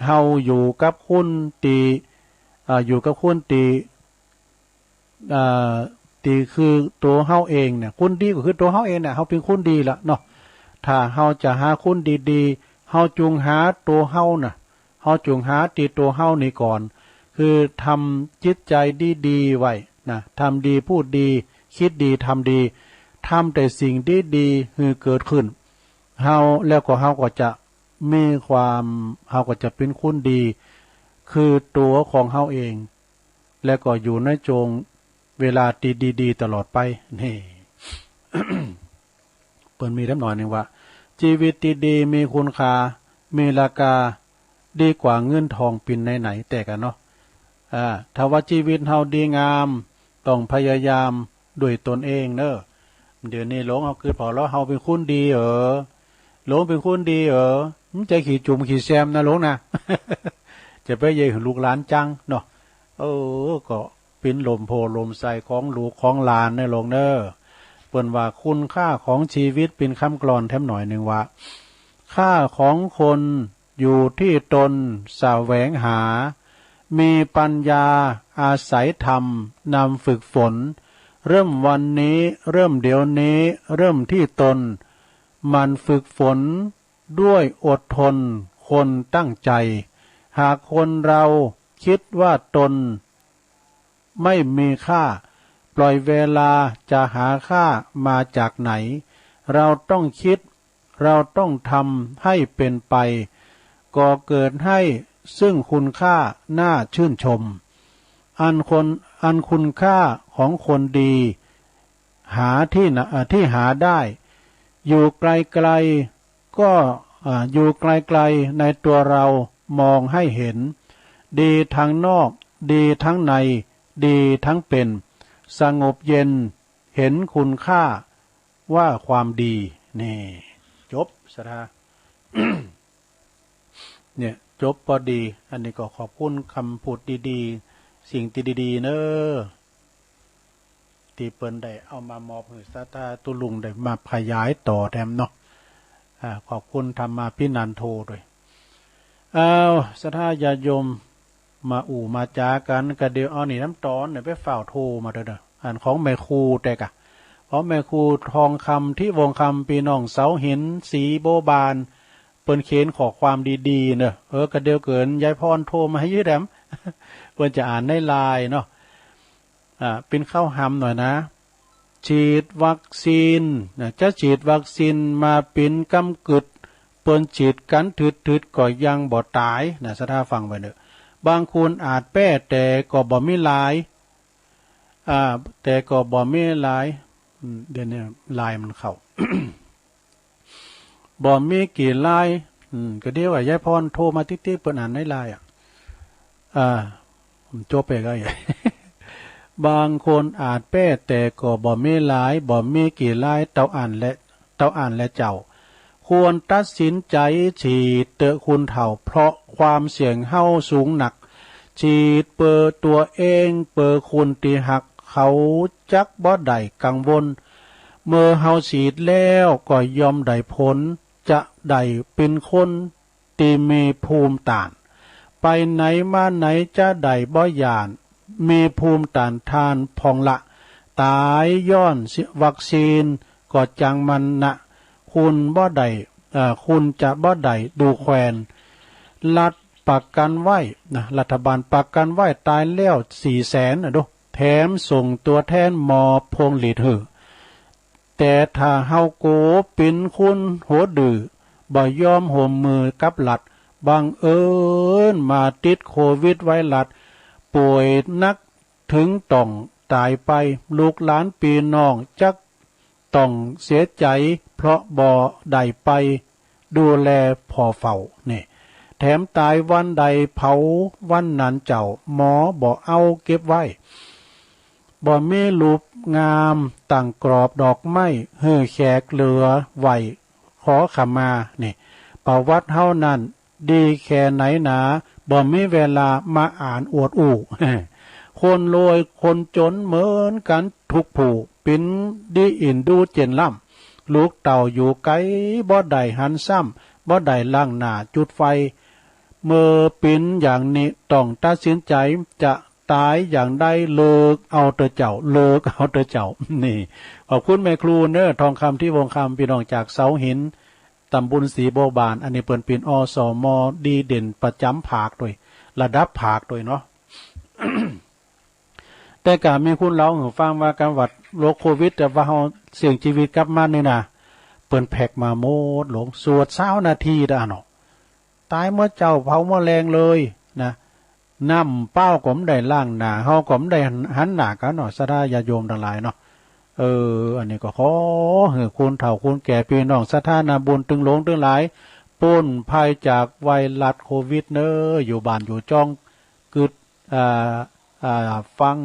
เฮาอยู่กับคนตี้ อ่า อยู่กับคนตี้ อ่า ตี้คือตั๋วเฮาเองเนี่ย คนดีก็คือตั๋วเฮาเองเนี่ย เฮาเป๋นคนดีละเนาะ ถ้าเฮาจะหาคนดีๆ เฮาจุ่งหาตั๋วเฮาน่ะ เฮาจุ่งหาตี้ตั๋วเฮานี่ก่อน คือทำจิตใจ๋ดีๆ ไว้นะ ทำดี พูดดี คิดดี ทำดี ทำแต่สิ่งดีๆ หื้อเกิดขึ้น เฮา แล้วก็เฮาก็จะมีความ เฮาก็จะเป๋นคนดี คือตั๋วของเฮาเอง แล้วก็อยู่ในจวงเวลาตี้ดีๆ ตลอดไป นี่ เปิ้นมีแถมหน่อยนึ่งว่า ชีวิตตี้ดีมีคุณค่า มีราคา ดีกว่าเงินทองปิ่นไหนๆ แต๊กั๋นเนาะ อ่า ถ้าว่าชีวิตเฮาดีงาม ต้องพยายามด้วยตนเองเนาะ เดี๋ยวนี้หลงเฮาคือผ่อแล้ว เฮาเป๋นคนดีเออ หลงเป๋นคนดีเออ มันจะขี้จุ่มขี้แซมนะหลงนะ จะไปเย้ยหื้อลูกหลานจังเนาะ เออ ก็เป๋นล่มโพธิ์ล่มไทรของลูกของหลานนะหลงเนาะ เปิ้นว่าคุณค่าของชีวิต เป๋นกำกลอนแถมหน่อยนึ่งว่า ค่าของคนอยู่ที่ตนแสวงหา มีปัญญาอาศัยธรรมนำฝึกฝน เริ่มวันนี้ เริ่มเดี๋ยวนี้ เริ่มที่ตน หมั่นฝึกฝนด้วยอดทน คนตั้งใจ หากคนเราคิดว่าตนไม่มีค่า ปล่อยเวลาจะหาค่ามาจากไหน เราต้องคิด เราต้องทำให้เป็นไป ก่อเกิดให้ซึ่งคุณค่าน่าชื่นชม อันคน อันคุณค่าของคนดี หาที่นะ เอ่อ ที่หาได้ อยู่ไกลๆ ก็ อ่า อยู่ไกลๆ ในตัวเรามองให้เห็น ดีทั้งนอก ดีทั้งใน ดีทั้งเป็น สงบเย็น เห็นคุณค่าว่าความดี นี่ จบ ศรัทธา เนี่ย จบพอดี อันนี้ก็ขอบคุณกำพูดดีๆ สิ่งตี้ดีๆ เน้อ ตี้เปิ้นได้เอามามอบหื้อศรัทธาตุ๊ลุงได้มาขยายต่อแถมเนาะ อ่า ขอบคุณธรรมาภินันโทด้วย อ้าว ศรัทธาญาติโยม มาอู้มาจ๋ากั๋น ก็เดี๋ยวเอานี่น้ำต๋อนเนี่ยไปฟ้าวโทรมาเด้อ อันของแม่ครูแต่กะ ของแม่ครูทองคำ ทิวงศ์คำ ปี้น้องเสาหิน ศรีบัวบาน เปิ้นเขียนข้อความดีๆ เนาะ เออ ก็เดี๋ยวเกิ๋นยายพรโทรมาหื้อแถม เปิ้นจะอ่านในไลน์เนาะ อ่า เป๋นข้าวหำหน่อยนะ ฉีดวัคซีนนะ จะฉีดวัคซีนมาเป๋นกำกึ๊ด เปิ้นฉีดกั๋นถืดๆ ก็ยังบ่ต๋ายนะ ศรัทธาฟังไว้เนาะ บางคนอาจแป๊แต่ก็บ่มีลาย อ่า แต่ก็บ่มีลาย อืม เดี๋ยวนี้ลายมันเข้า บ่มีกี่ลาย อืม ก็เดี๋ยวว่ายายพรโทรมาติ๊กๆ เปิ้นอ่านในไลน์อะ อ่า ผมจบไปก็ บางคนอาจแป๊แต่ก็บ่มีลาย บ่มีกี่ลาย เต้าอั้นแหละ เต้าอั้นแหละเจ้า ควรตัดสินใจ๋ฉีดเต๊อะคุณเฒ่า เพราะความเสี่ยงเฮาสูงนัก ฉีดเปื้อตั๋วเอง เปื้อคนตี้ฮัก เขาจักบ่ได้กังวล เมื่อเฮาฉีดแล้วก็ย่อมได้ผล จะได้เป๋นคนตี้มีภูมิต้าน ไปไหนมาไหนจะได้บ่ย้าน มีภูมิต้านทานพ่องละ ต๋ายย้อนวัคซีนก็จังมันนะ คุณบ่ได้ เอ่อ คุณจะบ่ได้ดูแควน รัฐประกันไว้นะ รัฐบาลประกันไว้ต๋ายแล้วสี่แสนนะดู แถมส่งตั๋วแทนมอบพวงหรีดหื้อ แต่ถ้าเฮาโกเป๋นคนหัวดื้อ บ่ยอมฮ่วมมือกับรัฐ บังเอิญมาติดโควิดไวรัส ป่วยหนักเถิงต้องต๋ายไป ลูกหลานปี้น้องจักต้องเสียใจ๋ เพราะบ่ได้ไป ดูแลผ่อเฝ้า นี่ แถมต๋ายวันใดเผาวันนั้นเจ้า หมอบ่เอาเก็บไว้ บ่มีรูปงามตั้งกรอบดอกไม้ หื้อแขกเหลือไว้ขอขมา นี่ ประวัติเฮานั้นดีแค่ไหนหนา บ่มีเวลามาอ่านอวดอู้ คนรวยคนจ๋นเหมือนกั๋น ทุกผู้เป๋นดีอินดูเจ๋นล้ำ ลูกเต้าอยู่ไก๋บ่ได้หันซ้ำ บ่ได้ล้างหน้าจุดไฟ เมื่อเป๋นอย่างนี้ต้องตัดสินใจ๋ จะต๋ายอย่างใดเลิกเอาเต๊อะเจ้า เลิกเอาเต๊อะเจ้า นี่ ขอบคุณแม่ครูเน้อ ทองคำ ทิวงศ์คำ ปี้น้องจากเสาหิน ต๋ำบลศรีบัวบาน อันนี้เปิ้นเป๋น อสม ดีเด่นประจ๋ำภาคด้วย ระดับภาคด้วยเนาะ แต่ก็มีคนเล่าหื้อฟังว่าก๋านหวัดโรคโควิด แต่ว่าเฮาเสี่ยงจีวิตกับมันนี่นะ เปิ้นแพ็กมาหมดหลวง สวดซาวนาทีเด้อเนาะ ต๋ายเมื่อเจ๊าเผาเมื่อแลงเลยนะ น้ำเปล่าก็บ่ได้ล้างหน้า เฮาก็บ่ได้หันหน้ากั๋นเนาะ ศรัทธาญาติโยมตังหลายเนาะ เออ อันนี้ก็ขอหื้อคนเฒ่าคนแก่ ปี้น้องศรัทธานาบุญตึงหลวงตึงหลาย ป๊นภัยจากไวรัสโควิดเน้อ อยู่บ้านอยู่จ้อง กึ๊ด อ่า อ่า ฟัง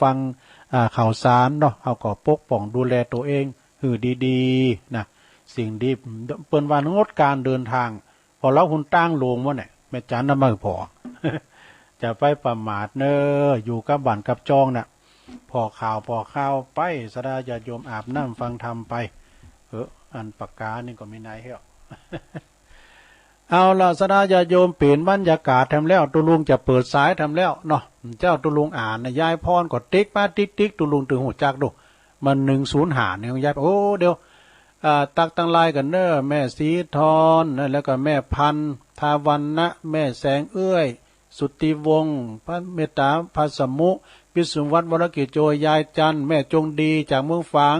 ฟัง อ่า ข่าวสารเนาะ เฮาก็ปกป้องดูแลตั๋วเองหื้อดีๆ นะ สิ่งดี เปิ้นว่างดการเดินทาง ผ่อเล่าหนตางโล่งหมดเนี่ย แม่จันทร์น่ะไม่ผ่อ จะไปประมาทเน้อ อยู่กับบ้านกับจ้องน่ะ ผ่อข่าวผ่อข่าวไป ศรัทธาญาติโยมอาบน้ำฟังธรรมไป เออ อันปากกานี่ก็มีในเฮ้ย เอาล่ะ ศรัทธาญาติโยม เป๋นบรรยากาศแถมแล้ว ตุ๊ลุงจะเปิดสายแถมแล้วเนาะ เจ้าตุ๊ลุงอ่านนะ ยายพรก็ติ๊กมาติ๊กๆ ตุ๊ลุงตึงฮู้จักดู มันหนึ่งศูนย์ห้าเนี่ย ยาย โอ้ เดี๋ยว อ่า ตักตังหลายกั๋นเน่อ แม่ศรีทรนะ แล้วก็แม่พันธุ์ ทาวันนะ แม่แสงเอื้อย สุทธิวงศ์ พระเมตตา พระสมุ วิศวัตร วรกิจโจ ยายจันทร์ แม่จงดีจากเมืองฝาง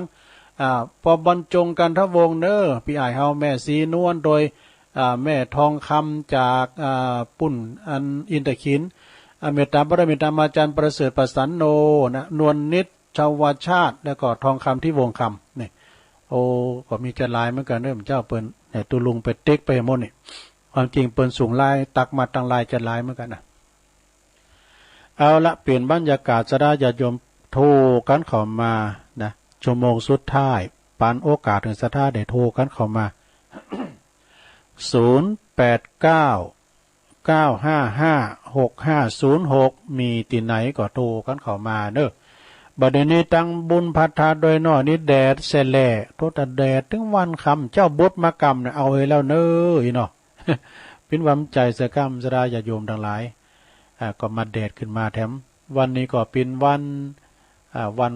อ่า ปอ บรรจง กันทวงศ์เน่อ ปี้อ้ายเฮา แม่ศรีนวล โดย อ่า แม่ทองคำจาก อ่า ปุ้นอันอินทขิล อ่า เมตตาพระเมตตามาจารย์ประเสริฐประสันโนนะ นวลนิช ชวชาติ แล้วก็ทองคำ ทิวงศ์คำ นี่ โอ้ ก็มีจะหลายเหมือนกั๋นเน่อ เจ้าเปิ้น เนี่ย ตุ๊ลุงไปติ๊กไปหมดนี่ ความจริงเปิ้นส่งไลน์ตักมาตังหลายจะหลายเหมือนกั๋นนะ เอาละ เปลี่ยนบรรยากาศ ศรัทธาญาติโยมโทรกั๋นเข้ามานะ ชั่วโมงสุดท้าย ปันโอกาสเถิงศรัทธาได้โทรกั๋นเข้ามา ศูนย์แปดเก้า เก้าห้าห้า หกห้าศูนย์หก มีตี้ไหนก็โทรกั๋นเข้ามาเน่อ บ่าเดี่ยวนี้ตังบุญพระธาตุดอยน้อยนี่แดดแสแหละ โตแต่แดด ตึงวันค่ำ เจ้าบดมาก่ำเนี่ย เอาไว้แล้วเน่อ อี้เนาะ ปิ้นวันใจ๋เสียก่ำ ศรัทธาญาติโยมตังหลาย อ่า ก็มาแดดขึ้นมาแถม วันนี้ก็เป๋นวัน อ่า วัน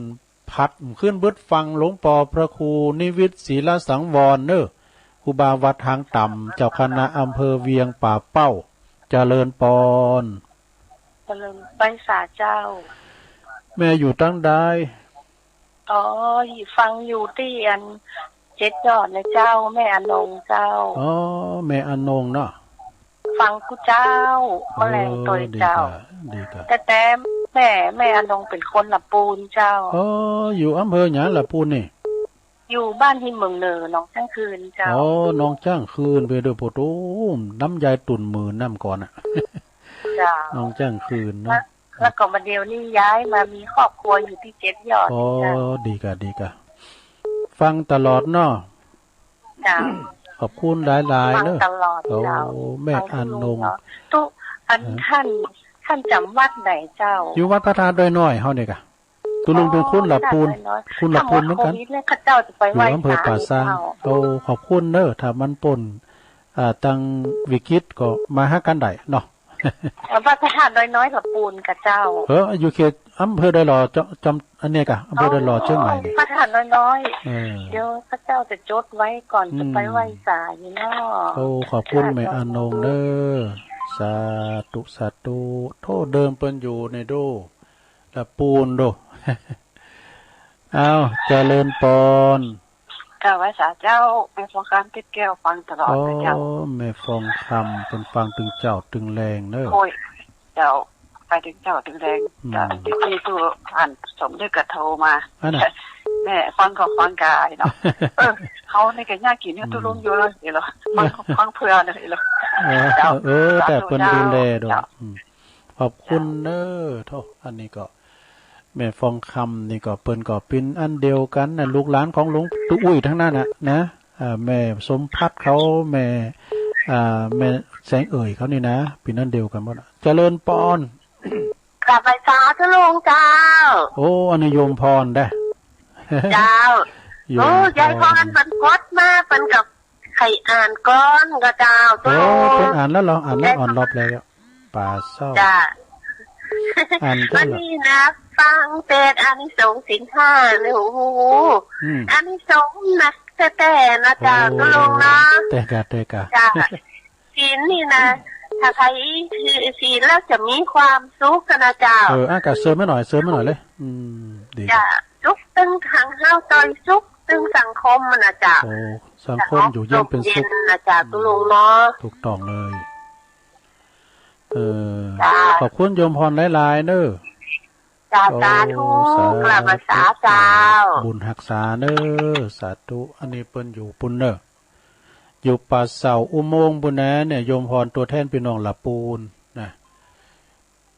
พัด ขึ้นบึดฟังหลวงปอพระครูนิวิตศิลสังวรเน่อ ครูบาวัดหางต่ำ เจ้าคณะอำเภอเวียงป่าเป้า เจริญปอน เจริญไปสาเจ้า แม่อยู่ตังใด อ๋อ ฟังอยู่ตี้อันเจ็ดยอดนะเจ้า แม่อนงเจ้า อ๋อ แม่อนงเนาะ ฟังกู้เจ้า เออ แม่แลงตวยเจ้า ดีก่ะ ดีก่ะ แต่ แต่แม่ แม่อนงเป๋นคนละปูนเจ้า อ๋อ อยู่อำเภอหยังละปูนนี่ อยู่บ้านหินเมืองเหนือ หนองจ้างคืนเจ้า อ๋อ หนองจ้างคืน ไปเด้อ โผโต้ น้ำยายตุ่นหมื่นน้ำก่อนอะ เจ้า หนองจ้างคืนเนาะ แล้ว แล้วก็มาเดี๋ยวนี้ย้ายมามีครอบครัวอยู่ตี้เจ็ดยอด อ๋อ เจ้า ดีก่ะ ดีก่ะ ฟังตลอดเนาะ เจ้า ขอบคุณหลายๆ ฟัง เนาะ ตลอด โอ้ เจ้า แม่อนง ฟังทุกลุงเนาะ ตุ๊ อัน ฮะ ท่าน ท่านจ๋ำวัดไหนเจ้า อยู่วัดพระธาตุดอยน้อยเฮานี่ก่ะ ตุ๊ลุงเป๋นคนละปูน อ๋อ วัดพระธาตุดอยน้อย คนละปูนเหมือนกั๋น ถ้าหมดโควิดแล้วข้าเจ้าจะไปไหว้ อยู่อำเภอป่าซาง สาธุเจ้า โอ้ ขอบคุณเน่อ ถ้ามันป๊น อ่า ตังวิกฤตก็มาหากั๋นได้เนาะ เออ วัดพระธาตุดอยน้อยละปูนก่ะเจ้า เออ อยู่เขตอำเภอดอยหล่อ จอม จอม อันเนี้ยก่ะ อำเภอดอยหล่อ อ๋อ เชียงใหม่นี่ พระธาตุดอยน้อย เออ เดี๋ยวข้าเจ้าจะจดไว้ก่อน อืม จะไปไหว้สาอยู่เนาะ โอ้ ขอบคุณแม่อนงเน่อ สาธุ สาธุ โธ่ เดิมเปิ้นอยู่ในโด ละปูนโด อ้าว เจริญปอน กราบไหว้สาเจ้า แม่ฟองคำ เก็บแก้วฟังตลอดเลยเจ้า โอ้ แม่ฟองคำ เปิ้นฟังตึงเจ๊าตึงแลงเน่อ โอ้ย เจ้า ไปตึงเจ๊าตึงแลง อืม แต่ตี้ตี้ตุ๊ผ่านสมนึกก็โทรมา อันน่ะ แม่ฟังก็ฟังก่ายเนาะ เออ เฮานี่ก็ยากกิ๋นเนี่ย อืม ตุ๊ลุงอยู่เลยเนาะ ฟัง ฟังเปื้อเลยเนาะ เออ เจ้า เออ สาธุ แต่เปิ้นดูแลโดย เจ้า อืม ขอบคุณเน่อ โธ่ อันนี้ก็ แม่ฟองคำนี่ก็เปิ้นก็เป๋นอันเดียวกั๋นนะ ลูกหลานของหลวงตุ๊อุ้ยตังนั้นน่ะนะ อ่า แม่สมภัทรเขา แม่ อ่า แม่แสงเอ่ยเขานี่นะ เป๋นอันเดียวกั๋นหมด เจริญปอน กราบไหว้สาตุ๊ลุงเจ้า โอ้ อันนี้โยมพรได้ เจ้า โยมพร โอ้ ยายพรเปิ้นกดมา เปิ้นก็ใค่อ่านก่อนก่อเจ้า โอ้ ตุ๊ลุง เปิ้นอ่านแล้วเหรอ อ่านแล้ว ยายพร อ่อนรอบแล้ว ป่าเศร้า จ้า อ่านได้เหรอ วันนี้นะ ฟังเตศน์อานิสงส์ศีลห้าเนี่ย โอ้โห อืม อานิสงส์หนักแต๊ๆ นะเจ้า โอ้ ตุ๊ลุงนะ แต๊ก่ะ แต๊ก่ะ จ้า ศีลนี่นะ ถ้าใค่ถือศีลแล้วจะมีความสุขนะเจ้า เออ อ่ะ ก็เสริมมาหน่อย เสริมมาหน่อยเลย อืม ดี จ้า สุขตึงขังเฮาตวยสุขตึงสังคมนะเจ้า โอ้ สังคมอยู่เย็นเป๋นสุข ร่มเย็นนะเจ้า ตุ๊ลุงเนาะ ถูกต้องเลย เออ จ้า ขอบคุณโยมพรหลายๆ เน่อ จ้า โอ้ สาธุ สาธุ กราบไหว้สาเจ้า บุญฮักษาเน่อ สาธุ อันนี้เปิ้นอยู่ปูนเน่อ อยู่ป่าเศร้าอุโมงค์ปูนนะเนี่ย โยมพรตั๋วแทนปี้น้องละปูนนะ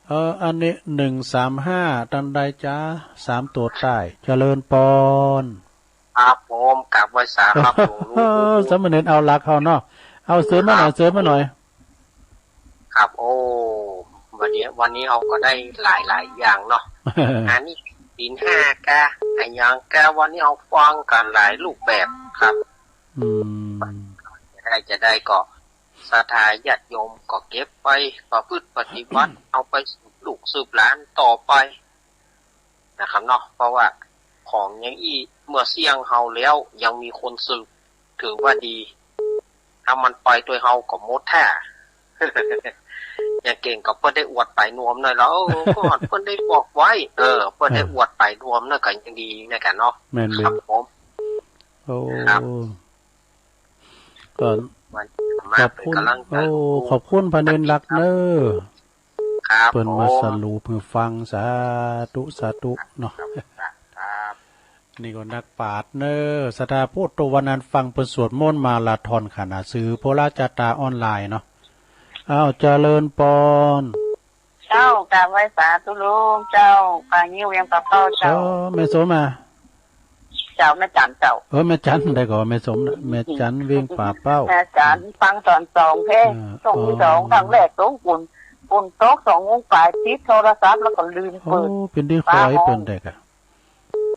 เออ อันนี้ หนึ่งสามห้า ตังใดจ๊ะ สามตั๋วใต้ เจริญปอน ครับผม กราบไหว้สาครับหลวงลุง สามเณรเอาหลักเฮาเนาะ เอาเสริมมาหน่อย ครับ เสริมมาหน่อย ครับ โอ้ วันนี้ วันนี้เฮาก็ได้หลายๆ อย่างเนาะ อันนี้ศีลห้าก่ะ อะหยังก่ะ วันนี้เฮาฟังกั๋นหลายรูปแบบครับ อืม จะได้ จะได้ก็ ศรัทธาญาติโยมก็เก็บไปประพฤติปฏิบัติ เอาไปสืบลูกสืบหลานต่อไปนะครับเนาะ เพราะว่าของอย่างอี้เมื่อเสี้ยงเฮาแล้วยังมีคนสืบ ถือว่าดี ถ้ามันไปตวยเฮาก็หมดแท้ อย่างเก่งก็เปิ้นได้อวดไปนวมหน่อยแล้ว เออ ก็เปิ้นได้บอกไว้ เออ เปิ้นได้ เออ อวดไปนวมหน่อยก็ยังดีนะกะเนาะ แม่นเลย ครับผม โอ้ ครับ ก็ มัน ขอบคุณ มากเป็นกำลังใจ โอ้ ขอบคุณ ขอบคุณพระเนนรักเนอะ ครับ เปิ้นมา ผม สรุปหื้อฟัง สาธุ สาธุเนาะ ครับ นี่ก็นักปราชญ์เนอะ ศรัทธา โอ้ ตะวันนั้นฟังเปิ้นสวดมนต์มาราธอนขนาด สื่อโพลาจาตาออนไลน์เนาะ อ้าว เจริญปอน เจ้า กราบไหว้สาธุลุง เจ้า ป่างิ้วเวียงป่าเป้า เจ้า เออ แม่สมอ่ะ เจ้า แม่จันเจ้า เออ แม่จัน ได้ก่อแม่สมนะ แม่จันเวียงป่าเป้า แม่จันฟังต๋อนสองเพลง เออ ช่วงที่สอง อ๋อ ครั้งแรกตกฝน ฝนตกสองโมงปลาย ปิดโทรศัพท์แล้วก็ลืมเปิด โอ้ เป๋นตี้ขอหื้อเปิ้นแต๊กะ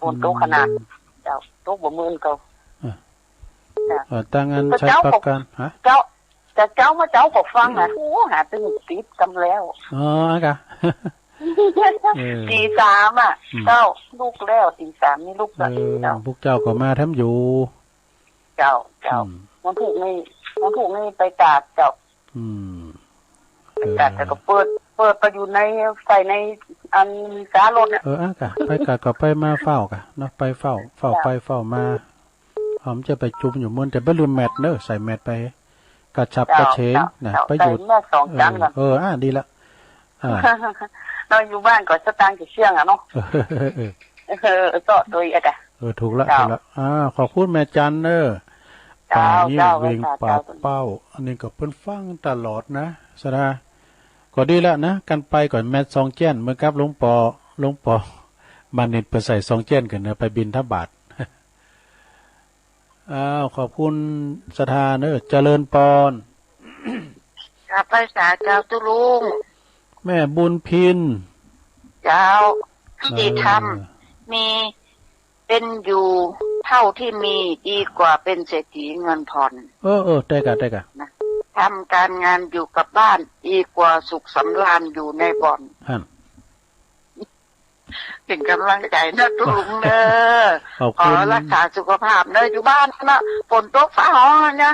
ฝนตกขนาด อืม เจ้า ตกบ่เมินเก่า เออ เจ้า เออ ถ้างั้น ก็ ใช้ เจ้า ประกัน ฮะ เจ้า แต่เจ้ามาเจ้าก็ฟังนะ อืม โอ้ หาตึงติดกำแล้ว อ๋อ อะกะ เออ ตีสามอ่ะ อืม เจ้า ลุกแล้ว ตีสามนี่ลุกแล้ว เออ เจ้า พวกเจ้าก็มาแถมอยู่ เจ้า เจ้า อืม วันพุธนี่ วันพุธนี่ไปตราดเจ้า อืม ไปตราด เออ แต่ก็เปิด เปิดไปอยู่ใน ใส่ในอันตารถเนี่ย เออ อะกะ ไปกะ ก็ไปมาเฝ้ากะเนาะ ไปเฝ้า เฝ้า เจ้า ไปเฝ้ามา อ๋อ มันจะไปจุมอยู่เมิน แต่บ่ลืมแมสเนอะ ใส่แมสไป กระฉับกระเฉงนะ เจ้า ไปอยู่ ใส่แมสสองจัง เออ น่ะ เออ อ่ะ ดีละ อ่า เนาะ อยู่บ้านก็สตางค์จะเสี่ยงอะเนาะ เออ เออ เออ เจาะตัวอีกอะ เออ ถูกละ เจ้า ถูกละ อ่า ขอบคุณแม่จันเนอะ เจ้า ป่างิ้ว เจ้า เวียงป่าเป้า อันนี้ก็เปิ้นฟังตลอดนะ ศรัทธา ก็ดีละนะ กันไปก่อน แมสสองแจ้น เหมือนกับหลวงปอ หลวงปอ มานิดเปิ้นใส่สองแจ้นกั๋นนะ ไปบิณฑบาต อ้าว ขอบคุณศรัทธาเนอะ เจริญปอน กราบไหว้สาเจ้าตุ๊ลุง แม่บุญพิน เจ้า เออ ยุติธรรม มี เป็นอยู่เท่าที่มี ดีกว่าเป็นเศรษฐีเงินผ่อน เออ เออ ได้กะ ได้กะ นะ ทำการงานอยู่กับบ้าน ดีกว่าสุขสำราญอยู่ในบ่อน หั่น เป๋นก๋ำลังใจ๋เนอะตุ๊ลุงเนอะ ขอบคุณ ขอรักษาสุขภาพเนอะ อยู่บ้านเนอะ ฝนตกฟ้าฮ้องเนี่ย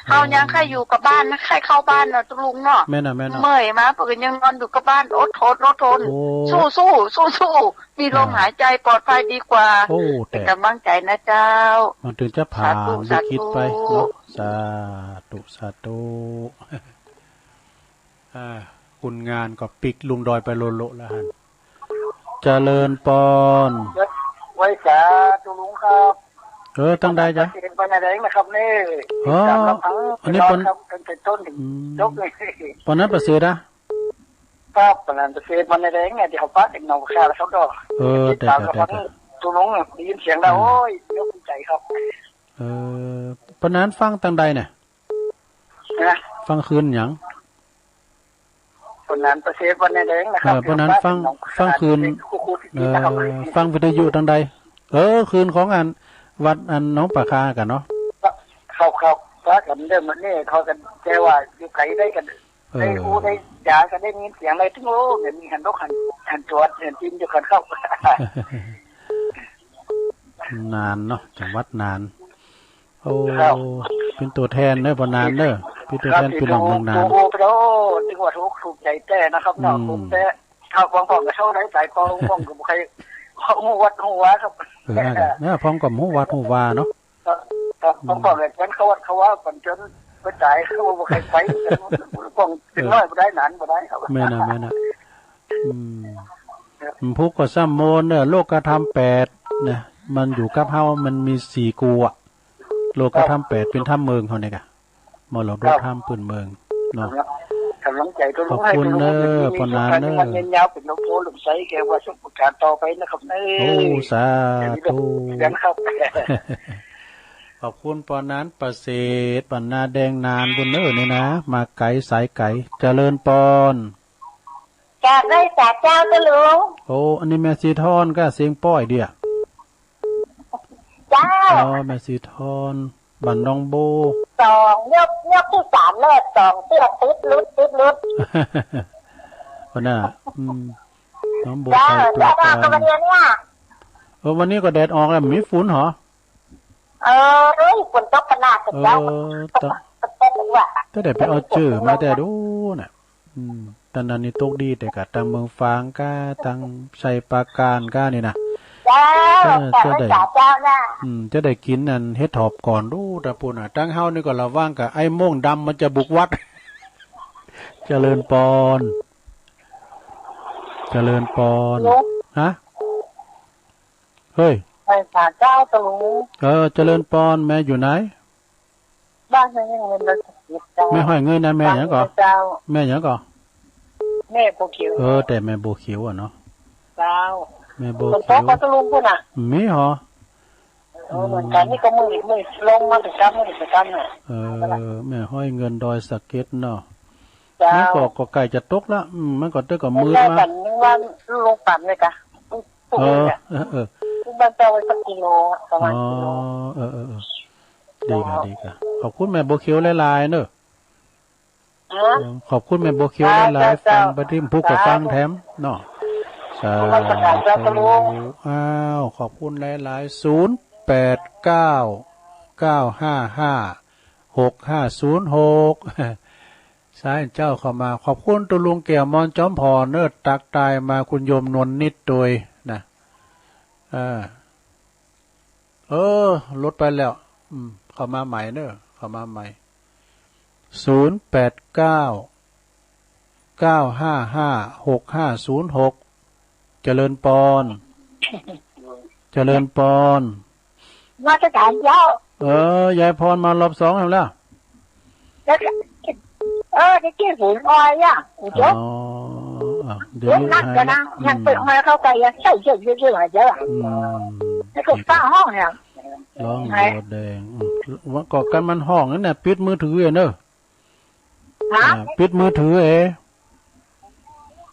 เฮายังใค่อยู่กับบ้านนะ ใค่เข้าบ้านเนอะตุ๊ลุงเนาะ แม่นน่ะ แม่นน่ะ เมื่อยมาเปิ้นก็ยังนอนอยู่กับบ้าน อดทน อดทน โอ้ สู้ๆ สู้ๆ มีลมหายใจ๋ปลอดภัยดีกว่า โอ้ เป๋นก๋ำลังใจ๋นะเจ้า มันถึงจะผ่าน สาธุ วิกฤตไปเนาะ สาธุ สาธุ สาธุ อ่า คนงานก็ปิ๊กลุงดอยไปโลโลแล้วหั่น เจริญปอน ไหว้สาตุ๊ลุงครับ เออ ตังใดจ๊ะ เกษตรบ้านนาแดงนะครับนี่ อ๋อ ติดต๋ามรับฟัง อันนี้ปอน ครับ ตั้งแต่ต้นถึง อืม จบเลย ปอนนั้นประเสริฐอะ ครับ ปอนนั้นประเสริฐบ้านนาแดงเนี่ย ตี้เขาปะเด็กหนองปลาคาแล้วครับดอก เออ ติดต๋ามรับฟัง ได้ ได้ ได้ ตุ๊ลุง ได้ยินเสียงแล้ว อืม โอ้ย ยกใจครับ เออ ปอนนั้นฟังตังใดเนี่ย นะ ฟังคืนหยัง ปอนนั้นประเสริฐบ้านนาแดงนะครับ เออ ปอนนั้นฟัง ฟังคืน เออ ฟังวิทยุตังใด เออ คืนของอัน วัดอันหนองปลาคากั๋นเนาะ ครับ ครับ ปะกั๋นเดิมเนี่ย เขากั๋น แต่ว่าอยู่ไกลได้กั๋น เออ ได้ฮู้ได้จ๋ากั๋น ได้ยินเสียงอะไรตึง โอ้ เดี๋ยวนี้หันนกหัน หันจวด หันจินอยู่กั๋นครับ นานเนาะ จังหวัดนาน โอ้ ครับ เป๋นตั๋วแทนเนอะ ปอนนั้นเนอะ เป๋นตั๋วแทน ครับ ปี้น้องเมืองนาน โอ้โห โอ้โห ตึงว่าถูก ถูกใจ๋แต๊นะครับเนาะ อืม ถูกแต๊ ครับ บางพ่องก็เท่าไหร่ สายพอ บางพ่องก็บ่ใค่ฮู้วัดฮู้วาครับ เออ นั่นแหละ เนี่ย พ่องก็บ่ฮู้วัดฮู้วาเนาะ ครับ ครับ อืม บางพ่องก็เปิ้นเข้าวัดเข้าวา เปิ้นจ๋นไปต๋าย เขาบ่ใค่ไป บางพ่องเด็กน้อยบ่ได้ หลานบ่ได้ครับ แม่นน่ะ แม่นน่ะ อืม ครับ อืม ผู้ก็ซ้ำโมนเนอะ โลกธรรมแปดนะ มันอยู่กับเฮา มันมีสี่กั๋ว โลกธรรมแปด เป๋นธรรมเมืองเฮาเนี่ยกะ มรดกธรรมปื้นเมืองเนาะ ครับ ก๋ำลังใจ๋ตุ๊ลุง ขอบคุณเนอะ ปอนนั้นเนอะ มันยืนยาวเป๋นลมโพลมใสแก่ว่าสุขประการต่อไปนะครับเนอะ โอ้ สาธุ เดี๋ยวครับ ขอบคุณปอนนั้นประเสริฐ บ้านนาแดงนานปู๊นเนอะนี่นะ มาไก๋สายไก๋ เจริญปอน กราบไหว้สาเจ้าตุ๊ลุง โอ้ อันนี้แม่สีทอนก็เสียงป้อยเดีย เจ้า อ๋อ แม่สีทอน บ้านหนองโบ สอง ยก ยกตี้สามแล้ว สองเตื้อติดหลุด ติดหลุด ปอนน่ะ อืม หนองโบ เจ้า ชัยปราการ เจ้า ก็วันนี้เนี่ย เออ วันนี้ก็แดดออกแล้ว มีฝนเหรอ เออ ฝนตกขนาด เออ เจ้า ตะ ตะ ตะ ว่า ตะใดไปเอาจื้อมาแต่ดูน่ะ อืม ตะนั้นนี่ตกดีแต่กาตังเมืองฝางก้า ตังชัยปราการก้านี่นะ เจ้า เออ ตะ ตะใด เจ้านะ อืม ตะใดกิ๋นอันเห็ดถอบก่อนดูตะปู้นน่ะ ตังเฮานี่ก็ระวังกาไอ้โม่งดำมันจะบุกวัด เจริญปอน เจริญปอน ลุง ฮะ เฮ้ย ไปหาเจ้าตะลุง เออ เจริญปอน แม่อยู่ไหน บ้านแม่ห้อยเงินดอยสะเก็ดเจ้า แม่ห้อยเงินนะ แม่หยังก่อ เจ้า แม่หยังก่อ แม่บัวเขียว เออ แต่แม่บัวเขียวอะเนาะ เจ้า แม่บัวเขียว ฝนตกบ่ตะลุงปู้นน่ะ มีหรอ เออ เหมือนกั๋น นี่ก็มืด มืดลงมาแต่เช้า มืดแต่เช้าน่ะ เออ แม่ห้อยเงินดอยสะเก็ดเนาะ เจ้า มันก็ ก็ใก้จะตกละ อืม มันก็เต๊อะก็มืดมา แม่ก็นึกว่าลุงปั่นเลยกะ เออ เออ เออ ที่บ้านเจ้าไว้สักกิโลอะ ประมาณกิโล อ๋อ เออ เออ เออ ดีกะ ดีกะ ขอบคุณแม่บัวเขียวหลายๆ เนอะ ฮะ ขอบคุณแม่บัวเขียวหลายๆ เจ้า ฟังไปตี้พุกก็ฟังแถมเนาะ สาธุ นมัสการเจ้าตะลุง อ้าว ขอบคุณหลายๆ ศูนย์แปดเก้า เก้าห้าห้า หกห้าศูนย์หก สายเจ้าเข้ามา ขอบคุณตะลุงแก้วมอนจอมผอญเนอะ ตั๊กทายมาคุณโยมนวลนิดตวยนะ เออ เออ หลุดไปแล้ว อืม เข้ามาใหม่เนอะ เข้ามาใหม่ ศูนย์แปดเก้า เก้าห้าห้า หกห้าศูนย์หก เจริญปอน เจริญปอน นมัสการเจ้า เออ ยายพรมารอบสองแล้ว แล้วก็ เออ ได้กิ๋นหูออยอ่ะ เจ้า อ๋อ อ่ะ เดี๋ยวนี้ เดี๋ยวนัดกั๋นนะ หายแล้ว ยังไป อืม ออยเข้าไป ยังใส่เยอะๆ เยอะๆ เจ้า อืม แล้วก็ฟ้าห้องเนี่ย ร้อง ไหน บัวแดง อืม ว่าก่อกั๋นมันห้องนั่นน่ะ ปิดมือถือเนอะ ฮะ อ่า ปิดมือถือเอ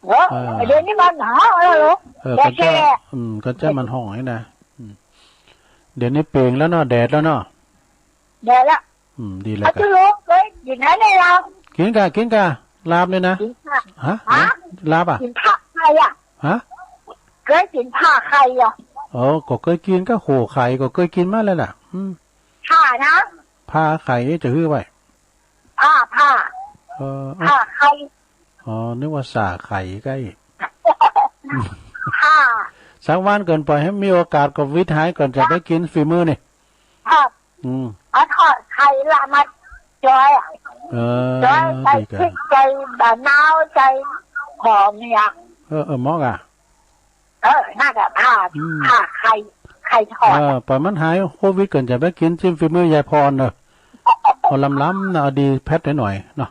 เออ อ่า เดี๋ยวนี้มันห้องแล้วเหรอ เออ แก ก็จะ แก อืม ก็จะมันห้องนี่นะ อืม เดี๋ยวนี้เปล่งแล้วเนาะ แดดแล้วเนาะ แดดละ อืม ดีแล้ว เอา กะ ตะลุง เฮ้ย อยู่ไหนเนี่ยเรา กิ๋นกะ กิ๋นกะ ลาบเนี่ยนะ กิ๋นผัก ฮะ ฮะ ลาบอะ กิ๋นผักใครอะ ฮะ เกยกิ๋นผักใครอะ อ๋อ ก็เกยกิ๋นกะ โห ไข่ก็เกยกิ๋นมาแล้วล่ะ อืม ผักนะ ผักไข่จะหื้อไว้ ผัก ผัก เออ ผักไข่ อ๋อ นึกว่าส่าไข่ใก้ ผัก สักวันก่อน ปล่อยหื้อมีโอกาสก็วิทย์หายก่อน จะได้กิ๋นฝีมือนี่ ผัก อืม เอาทอดไข่ละมาจอยอะ เออ จอยใส่ ดีกะ พริก ใส่มะนาว ใส่หอมเนี่ย เออ เออ เหมาะกะ เออ นั่นแหละ ผัก อืม ผักไข่ ไข่ทอด เออ ปล่อยมันหายโควิดก่อน จะไปกิ๋น ซิมฝีมือยายพรเนอะ เอาล้ำๆ นะ เอาดีแพทย์หน่อยๆ เนาะ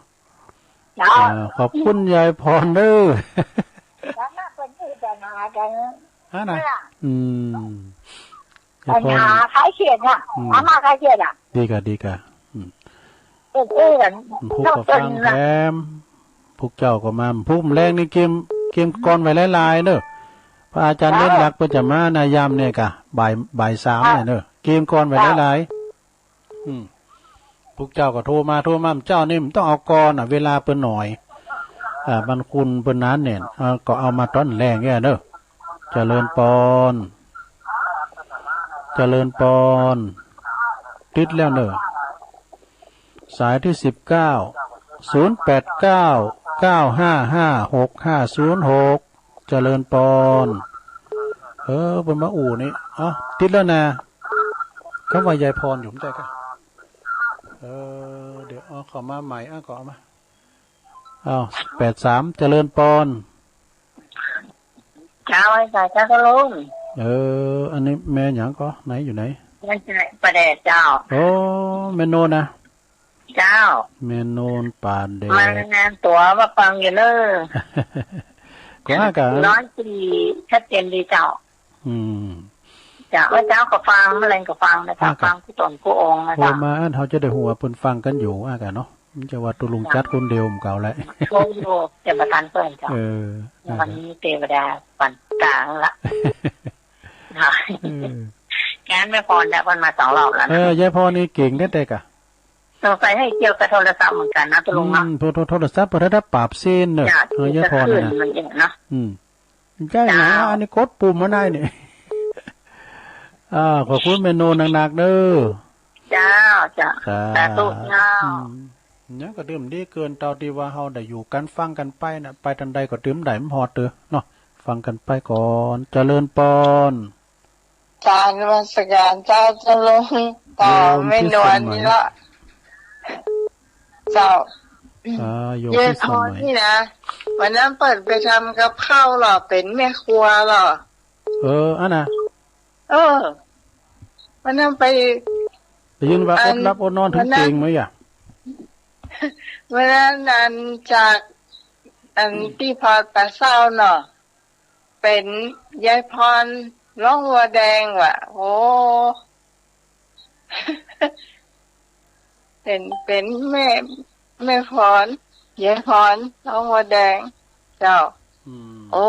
เจ้า เออ ขอบคุณยายพรเด้อ แล้วมาเป็นที่จะหากัน ฮะนะ เนี่ย อืม ยายพร ปัญหาคลายเครียดน่ะ อืม อาม่าคลายเครียดอ่ะ ดีกะ ดีกะ อืม เออ เออ พุกก็ฟังแถม พุกเจ้าก็มา พุกแลงนี่เกียม เกียมก่อนไว้หลายๆ เนอะ พระอาจารย์ เจ้า เล่นหลักเปิ้นจะมานะ ยามเนี่ยกะ บ่าย บ่ายสามเนี่ยเนอะ เกียมก่อนไว้หลายๆ อืม พุกเจ้าก็โทรมา โทรมา เจ้านี่มันต้องเอาก่อนน่ะ เวลาเปิ้นหน่อย อ่า บรรคุณเปิ้นหนาแน่น อ่า ก็เอามาต๋อนแลงเนี่ยเนอะ เจริญปอน เจริญปอน ติดแล้วเนอะ สายตี้สิบเก้า ศูนย์แปดเก้า เก้าห้าห้า หกห้าศูนย์หก เจริญปอน เออ เปิ้นมาอู้นี่ เอ้า ติดแล้วนะ เขาว่ายายพรอยู่ บ่ใจ้กะ เออ เดี๋ยว เอาเข้ามาใหม่ เอา ก็เอามา อ้าว แปดสาม เจริญปอน เจ้า ไหว้สาเจ้าตะลุง เออ อันนี้แม่หยังก่อ ไหนอยู่ไหน แม่ใจ้ป่าแดดเจ้า โอ้ แม่โนนนะ เจ้า แม่โนนป่าแดด มารายงานตั๋วว่าฟังอยู่เนอะ ก็อากาศ ร้อยสี่ ชัดเจนดีเจ้า อืม เจ้า เมื่อเจ๊าก็ฟัง เมื่อแลงก็ฟังนะเจ้า อากาศ ฟังกู้ต๋นกู้องค์นะเจ้า โทรมาอันเฮาจะได้ฮู้ว่าเปิ้นฟังกั๋นอยู่ อากาศเนาะ มันจะว่าตะลุงจัดคนเดียวมันเก่าแล้ว โทรอยู่ จะประทานเปิ้นเจ้า เออ วันนี้เทวดาปานก๋างละ เออ งานแม่พรเนี่ย เปิ้นมาสองรอบแล้วนะ เออ ยายพรนี่เก่งแต๊ๆ กะ สงสัยหื้อเกี่ยวกับโทรศัพท์เหมือนกั๋นนะตะลุงเนาะ อืม โทร โทร โทรศัพท์เปิ้นได้ปราบเส้นเนอะ จ้ะ เออ ยายพรนะ มันเองเนาะ อืม ใจ้นะ เจ้า อันนี้กดปุ่มมาได้นี่ อ่า ขอบคุณแม่โนนหนักๆ เด้อ เจ้า เจ้า สาธุ สาธุเจ้า อืม เนี่ยก็ตึงดีเกินเต้าตี้ว่าเฮาได้อยู่กั๋นฟังกั๋นไปนะ ไปตันใดก็ตึงได้บ่ฮอดเตื้อเนาะ ฟังกั๋นไปก่อน เจริญปอน กราบนมัสก๋ารเจ้า เจ้าลุง ต่อ โยมพิสมัย แม่นวลนี่ละ เจ้า อ่า โยมพิสมัย ยายพรนี่นะ วันนั้นเปิ้นไปทำกับข้าวเหรอ เป๋นแม่ครัวเหรอ เออ อันน่ะ เออ วันนั้นไป ได้ยินว่า อัน อดหลับอดนอนเถิงเตียงไหมอะ วันนั้น อันจาก อันตี้พอตาเศร้าเนาะ เป๋นยายพร ร้องวัวแดงว่ะ โอ้ เป๋น เป๋นแม่ แม่พร ยายพร ร้องวัวแดง เจ้า อืม โอ้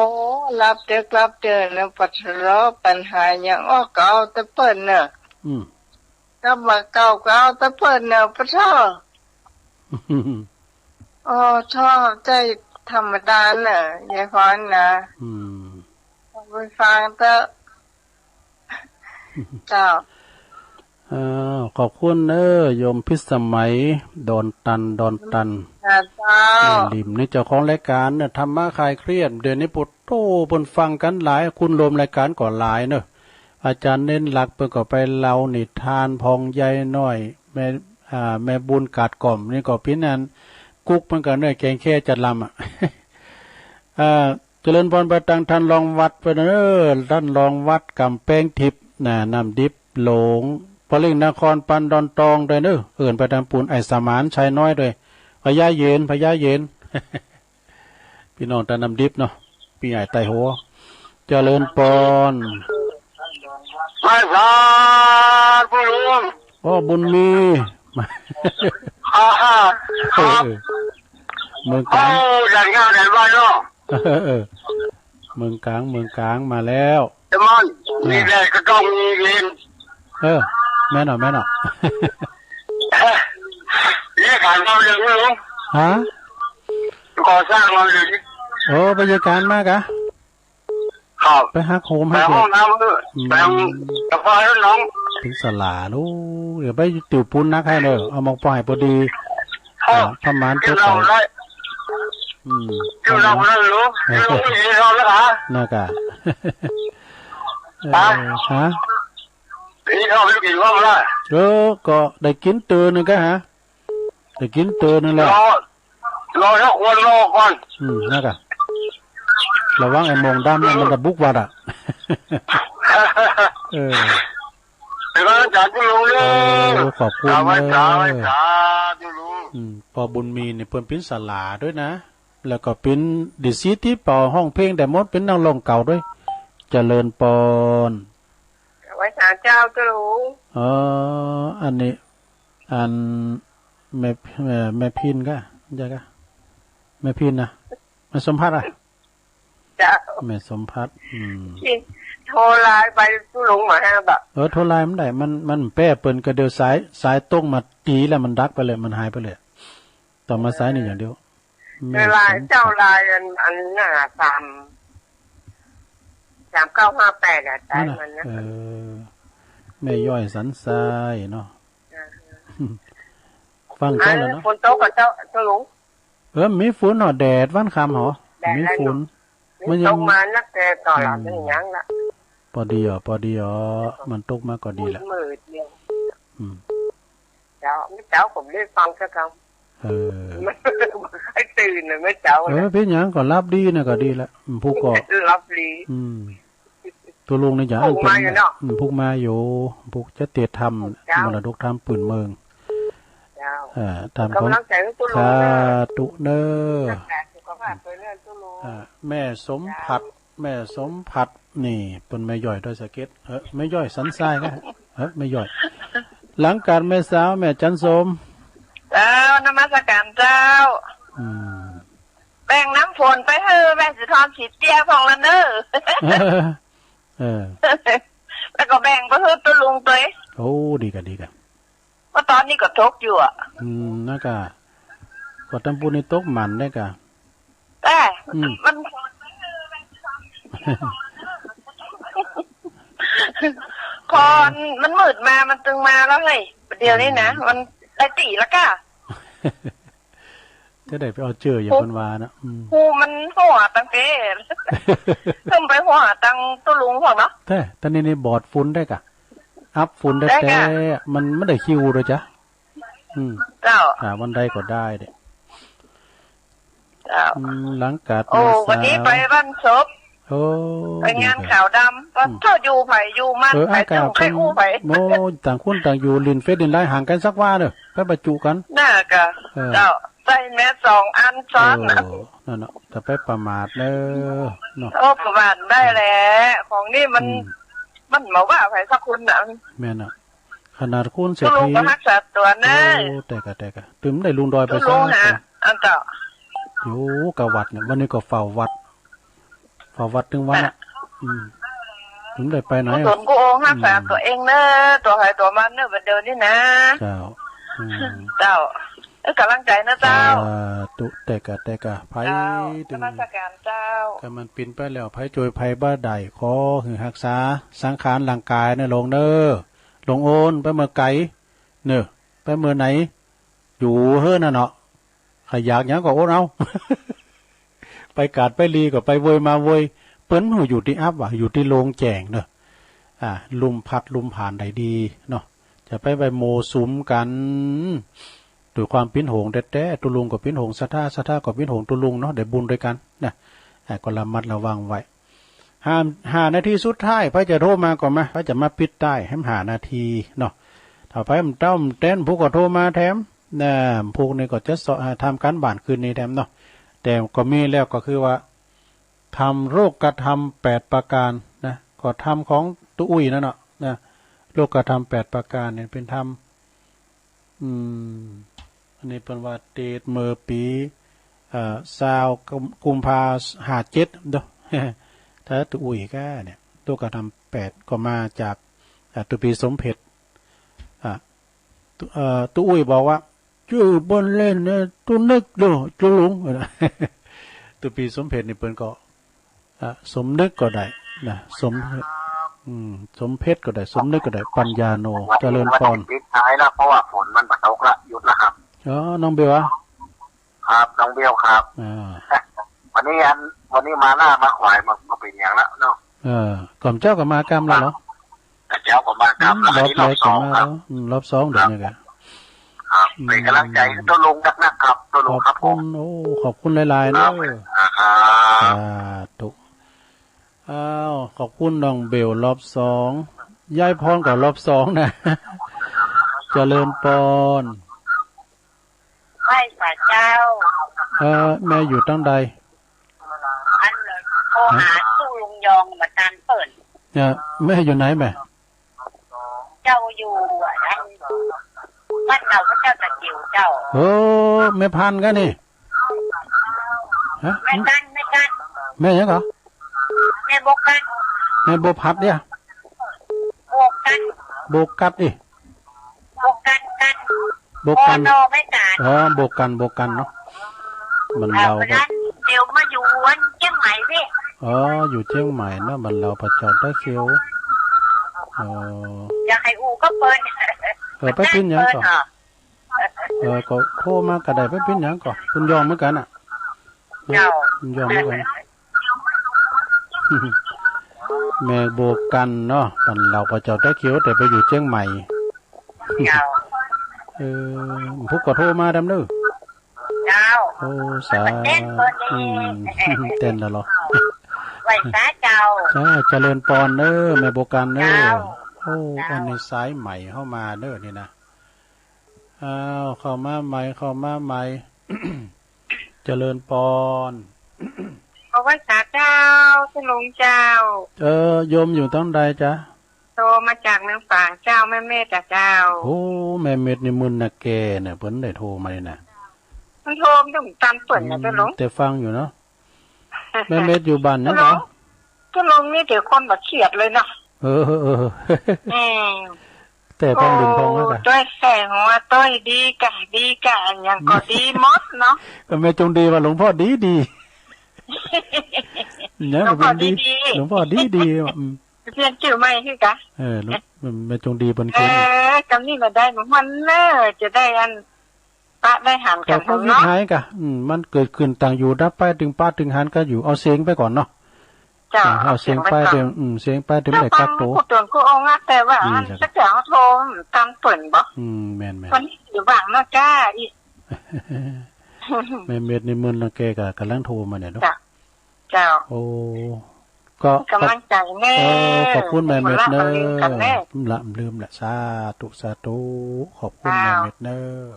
หลับเต๊อะ หลับเต๊อะเนาะ ปะทะเลาะปัญหาหยัง อ้อ ก็เอาแต่เปิ้นเนาะ อืม กลับมาเก่าก็เอาแต่เปิ้นเนาะ ปะทะ โอ้ ชอบใจธรรมดาเนาะ ยายพรนะ อืม ไปฟังเต๊อะ เจ้า อ้าว ขอบคุณเน้อ โยมพิสมัย ดอนตัน ดอนตัน ค่ะ เจ้า แม่ริมนี่เจ้าของรายก๋านเนี่ย ธรรมะคลายเครียด เดี๋ยวนี้ปุโตเปิ้นฟังกั๋นหลาย คุณโยมรายก๋านก็หลายเน้อ อาจ๋ารย์เณรหลักเปิ้นก็ไปเล่านิทานผ่องใยหน้อย แม่ อ่า แม่บุญกาดก่อมนี่ก็เป๋นอัน กุ๊กเหมือนกั๋นเน้อ แกงแค่จัดลำอะ อ่า เจริญปอนไปตังต้านรองวัดไปเน้อ ต้านรองวัดก๋ำแปงทิพย์ น่ะ น้ำดิบหลง ปอเล็งนครปันดอนตองตวยเน้อ เอิ้นไปตังปูน ไอ้สมานชัยน้อยตวย พญาเย็น พญาเย็น ปี้น้องตาน้ำดิบเนาะ ปี้ใหญ่ไต้หัว เจริญปอน ไหว้สาธุลุง อ้อ บุญมี อ่าฮะ เออ เออ เมืองกลาง โอ้ แดดงามแดดไวเนาะ เออ เออ เมืองกลาง เมืองกลางมาแล้ว เดมอน อ่า มีแดดก็ต้องมีเย็น เออ แม่นเนาะ แม่นเนาะ เรียกขานมาเลยลุง ฮะ ก่อสร้างมาเลย โอ้ ไปเยียะก๋านมากะ ครับ ไปหักโหม ไปหักเหล็ก ห้องน้ำด้วย อืม ไปห้องกาแฟด้วยน้อง เป๋นสลาลูก เดี๋ยวไปติวปูนหนักหื้อเน้อ เอาหมอกปอยปอดี ครับ อ่า ประมาณ กิ๋นเหล้าได้ อืม กิ๋นเหล้าได้ลูก เออ กิ๋นเหล้าได้อีกรอบแล้วเหรอ น่ากะ เออ ฮะ ฮะ อีกรอบ อีกรอบละ เออ ก็ได้กิ๋นเตื้อนึ่งกะฮะ ได้กิ๋นเตื้อนึ่งแล้ว รอ รอเจ้าควรรอก่อน อืม น่ากะ ระวังไอ้โม่งดำเนี่ยมันจะบุกวัดอะ เออ เดี๋ยวก็จะจุลุงเด้อ เออ ขอบคุณ สาธุ เด้อ สาธุ จุลุง อืม ปอบุญมีเนี่ยเปิ้นเป๋นสลาด้วยนะ แล้วก็เป๋นดีดสีตีเป่าฮ้องเพลงได้หมด เป๋นนักร้องเก่าด้วย เจริญปอน ไหว้สาเจ้า เจ้าลุง เออ อันนี้ อันแม่ แม่ แม่พินกะ ใจ้กะ แม่พินนะ แม่สมภัทรอะ เจ้า แม่สมภัทร อืม โทรไลน์ไป เจ้าลุง มาหาบ่ เออ โทรไลน์มันได้ มัน มันแป๊เปิ้นก็เดี๋ยวสาย สายตรงมาตี๋แล้วมันดับไปเลย มันหายไปเลย ต้องมาสายนี่อย่างเดียว เวลาเจ้าลายอัน อันน่ะ สาม สามเก้าห้าแปดอะ สายมันนะ นั่นน่ะ เออ แม่ย้อยสันทรายเนาะ อ่า ฟังเจ้าแล้วเนาะ อันฝนตกกะเจ้า เจ้าลุง เออ มีฝนเหรอ แดดวันค่ำเหรอ แดด มีฝน แล้วเนาะ มันยัง ตกมานักแต่ต๋อนหลัง อืม มันยังละ ปอดีเหรอ ปอดีเหรอ มันตกมาก็ดีละ มืดๆ เดียว อืม เจ้า แม่เจ้าผมได้ฟังสักคำ เออ มันบ่ค่อยตื่นน่ะแม่เจ้า เออ นะ เป๋นหยังก็หลับดีน่ะก็ดีละ อืม ผู้ก็ หลับดี อืม ตุ๊ลุงนี่จะ ปลุกมาอยู่เนาะ อืม ปลุกมาอยู่ ปลุกจะเตรียมทำ เจ้า มรดกธรรมปื้นเมือง เจ้า เอ่อ ทำของ ก๋ำลังใจ๋หื้อตุ๊ลุง สาธุเน้อ รักษาสุขภาพตวยเน้อตุ๊ลุง อ่า แม่สมภัทร เจ้า แม่สมภัทร นี่ เปิ้นแม่ย้อยดอยสะเก็ด เออ แม่ย้อยสันทรายกะ เออ แม่ย้อย หลังก๋านแม่สาว แม่จันสม เจ้า นมัสก๋านเจ้า อืม แบ่งน้ำฝนไปหื้อแม่สีทองขีเตี้ยพ่องละเน้อ เออ แล้วก็แบ่งไปหื้อตุ๊ลุงตวย โอ้ ดีกะ ดีกะ เพราะต๋อนนี้ก็ตกอยู่อะ อืม น่ากะ ก็ตำปูนนี่ตกหมั่นได้กะ แต่ อืม มัน พอมันมืดมา มันตึงมาแล้วเฮ้ย เดี๋ยวนี้นะ มันได้ตี้ละก้า จะได้ไปเอาเจออย่างเปิ้นว่านะ อืม ฮูมันหัวตังเต้ ขึ้นไปหัวตังตุ๊ลุงพวกเนาะ แต๊ ต๋อนนี้นี่บอดฝุ่นได้ก่ะ อับฝุ่นได้ ได้ก่ะ แต๊ มันไม่ได้คิวเลยจ๊ะ อืม เจ้า อ่า วันใดก็ได้เด้ เจ้า อืม หลังกาด โอ้ มาสาว วันนี้ไปบ้านศพ โอ้ ไปงานขาวดำ ว่า อืม เจ้าอยู่ไผอยู่มัน เออ ไผ อากาศ เจ้าใครอู้ไผ โอ้ ต่างคนต่างอยู่ ลิ้นเฟซลิ้นไลน์ห่างกั๋นสักว่าเน่อ ไปบ่จุกั๋น น่าก่ะ เออ เจ้า ใส่แมสสองอันซ้อน เออ นั่นเนาะ จะไปประมาทเน่อ เนาะ โอ้ ประมาทได้แหละ ของนี่มัน อืม มันบ่ว่าไผสักคนน่ะ แม่นน่ะ ขนาดคุณเศรษฐี ตุ๊ลุงก็ฮักษาตั๋วเน่อ โอ้ แต๊ก่ะ แต๊ก่ะ ตึงได้ลุงดอยไป ตุ๊ลุง ซะ หา อันเจ้า อยู่กับวัดเนี่ย วันนี้ก็เฝ้าวัด เฝ้าวัดตึงวันน่ะ น่ะ อืม ตึงได้ไปไหน กุศลกู้องค์ฮักษา อืม ตั๋วเองเน่อ ตั๋วไผตั๋วมันเน่อ บัดเดี๋ยวนี้นะ เจ้า อืม เจ้า เออ ก๋ำลังใจ๋เน่อเจ้า สาธุ แต๊ก่ะ แต๊ก่ะ ไผ เจ้า ตึง นมัสการเจ้า ก็มันปินไปแล้ว ไผจ้วยไผบ่ได้ ขอหื้อฮักษาสังขารร่างก๋ายเน่อลุงเน่อ ลุงโอน ไปเมื่อไกล เน่อ ไปเมื่อไหน อยู่เฮ้อนั่นเนาะ ใผอยากหยังก็โอนเอา ไปกาดไปลีก็ไปโวยมาโวย เปิ้นบ่อยู่ตี้อับว่ะ อยู่ตี้โล่งแจ้งเน่อ อ่า ลุ่มพัดลุ่มผานได้ดีเนาะ จะไปไปมั่วสุมกั๋น ด้วยความเป๋นห่วงแต๊ๆ ตุ๊ลุงก็เป๋นห่วงศรัทธา ศรัทธาก็เป๋นห่วงตุ๊ลุงเนาะ ได้บุญด้วยกั๋นนะ อ่า ก็ระมัดระวังไว้ ห้า ห้านาทีสุดท้าย ไผจะโทรมาก็มา ไผจะมาปิดต้าย หื้อห้านาทีเนาะ ถ้าไผบ่เต้นบ่แต๊น ผู้ก็โทรมาแถม นะ ผู้นี่ก็จะสอบ อ่า ทำก๋านบ้านคืนนี้แถมเนาะ แต่ก็มีแล้วก็คือว่า ธรรม โลกธรรมแปดประการนะ ก็ธรรมของตุ๊อุ้ยนั่นเนาะ นะ โลกธรรมแปดประการเนี่ยเป๋นธรรม อืม อันนี้เปิ้นว่าเตสน์เมื่อปี๋ เอ่อ ซาวกุมภาห้าเจ็ดเนาะ ถ้าตุ๊อุ้ยก้าเนี่ย โลกธรรมแปดก็มาจาก อ่า ตุ๊ปี๋สมเพ็ด อ่า ตุ๊ เอ่อ ตุ๊อุ้ยบอกว่า จื้อเปิ้นเล่นเนี่ย ตุ๊นึกเน่อ ตุ๊ลุง ตุ๊ปี๋สมเพ็ดนี่เปิ้นก็ อ่ะ สมนึกก็ได้นะ สม อืม สมเพชรก็ได้ สมนึกก็ได้ ปัญญาโน เจริญปอน วันนี้ปิดท้ายแล้ว เพราะว่าฝนมันบ่ตกละ หยุดละครับ อ๋อ น้องเบลอะ ครับ น้องเบลครับ อ่า วันนี้อัน วันนี้มาหน้ามาขวาย มันก็เป๋นอย่างละเนาะ เออ ก่อมเจ้าก็มาก้ำแล้วเหรอ เจ้าก็มาก้ำ อืม แล้ว อันนี้รอบสองครับ รอบใดก็มาแล้ว อืม รอบสองเดี๋ยวนี้ก็ ครับ อืม เป๋นก๋ำลังใจ๋ตุ๊ลุงนักๆ ครับ ตุ๊ลุงครับผม ขอบคุณ โอ้ ขอบคุณหลายๆ เนอะ ครับ สาธุ อ้าว ขอบคุณน้องเบลรอบสอง ยายพรก็รอบสองนะ เจริญปอน ไหว้สาเจ้า เอ่อ แม่อยู่ตังใด อันโทรหาตุ๊ลุงยองบ่ตันเปิ้น เอ่อ แม่อยู่ไหนแม่ เจ้าอยู่อันบ้านเก่าพระเจ้าตะเกียวเจ้า เออ แม่พันธุ์ก้านี่ ฮะ แม่กัน แม่กัน แม่หยังก่อ แม่บัวกัน แม่บัวพัดเนี่ย บัวกัน บัวกัดนี่ บัวกัน กัน บัวกัน ปอ นอ แม่กัน อ๋อ บัวกัน บัวกันเนาะ บ้านเรา เอ่อ วันนั้นเดี๋ยวมาอยู่วันเจียงใหม่พี่ อ๋อ อยู่เจียงใหม่เนาะ บ้านเราพระเจ้าตะเขียว อ๋อ อยากหื้ออู้กับเปิ้น เออ ไปปิ้นหยังก่อ เปิ้นเหรอ เออ ก็โทรมาก็ได้ ไปปิ้นหยังก่อ คุณยองเหมือนกั๋นน่ะ เจ้า คุณยองเหมือนกั๋น แม่บัวกันเนาะ บ้านเราพระเจ้าตะเขียว แต่ไปอยู่เจียงใหม่ เจ้า เออ ผู้ก็โทรมาดำเนอะ เจ้า โอ้ สา มันเต้นเปิ้นนี่ อืม เต้นแล้วเหรอ ไหว้สาเจ้า เจ้า เจริญปอนเนอะ แม่บัวกันเนอะ เจ้า โอ้ เจ้า อันนี้สายใหม่เข้ามาเนอะนี่นะ อ้าว เข้ามาใหม่ เข้ามาใหม่ เจริญปอน ขอไหว้สาเจ้า ตุ๊ลุงเจ้า เออ โยมอยู่ตังใดจ๊ะ โทรมาจากเมืองฝางเจ้า แม่เม็ดอะเจ้า โอ้ แม่เม็ดนี่มึนนะแกเนี่ย เปิ้นได้โทรมานี่นะ มันโทรมาถึงตันเปิ้นนะ อืม ตุ๊ลุง แต่ฟังอยู่เนาะ แม่เม็ดอยู่บ้านหยังก่อ ตุ๊ลุง ตุ๊ลุงนี่เดี๋ยวคนบ่เขียดเลยเนาะ เออ เออ เออ อืม แต่พองดึงพองแล้วกะ โอ้ ตวยแสงว่าตวยดีกะ ดีกะ อันหยังก็ดีหมดเนาะ ก็แม่จงดีว่าหลวงพ่อดีดี หยังก็เป๋นดี หลวงพ่อดีดี หลวงพ่อดีดี อืม เปลี่ยนจื้อใหม่คือกะ เออ หลวง อืม แม่จงดีเปิ้น เออ เขียน กำนี้มาได้มันเน่อ จะได้อัน ปะได้หันกั๋น ก็โควิด เนาะ หายก่ะ อืม มันเกิดขึ้นต่างอยู่ดับไป ตึงปะตึงหันกั๋นอยู่ เอาเสียงไปก่อนเนาะ เจ้า อ่า เอาเสียงไป เอาเสียงไปก่อน เดี๋ยว อืม เสียงไป เดี๋ยว เจ้า ได้กักตั๋ว ฟังผู้ตวนกู้องค์ละ แต่ว่า อืม อัน เจ้า สักอย่างเขาโทรตามเปิ้นบ่ อืม แม่นๆ วันนี้อยู่บ้างเนาะจ้า อี แม่เม็ดนี่ เมื่อกี้ก็ก่ำลังโทรมาเนี่ยเนาะ เจ้า เจ้า โอ้ ก็ ก๋ำลังใจ๋เน่อ เออ ขอบคุณแม่เม็ดเน่อ บ่ลืมกั๋นเน่อ ละ ลืมละ สาธุ สาธุ ขอบคุณ เจ้า แม่เม็ดเน่อ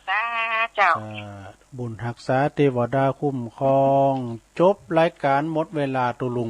สาธุ เจ้า สาธุ บุญฮักษาเตวดาคุ้มครอง จบรายก๋านหมดเวลา ตุ๊ลุง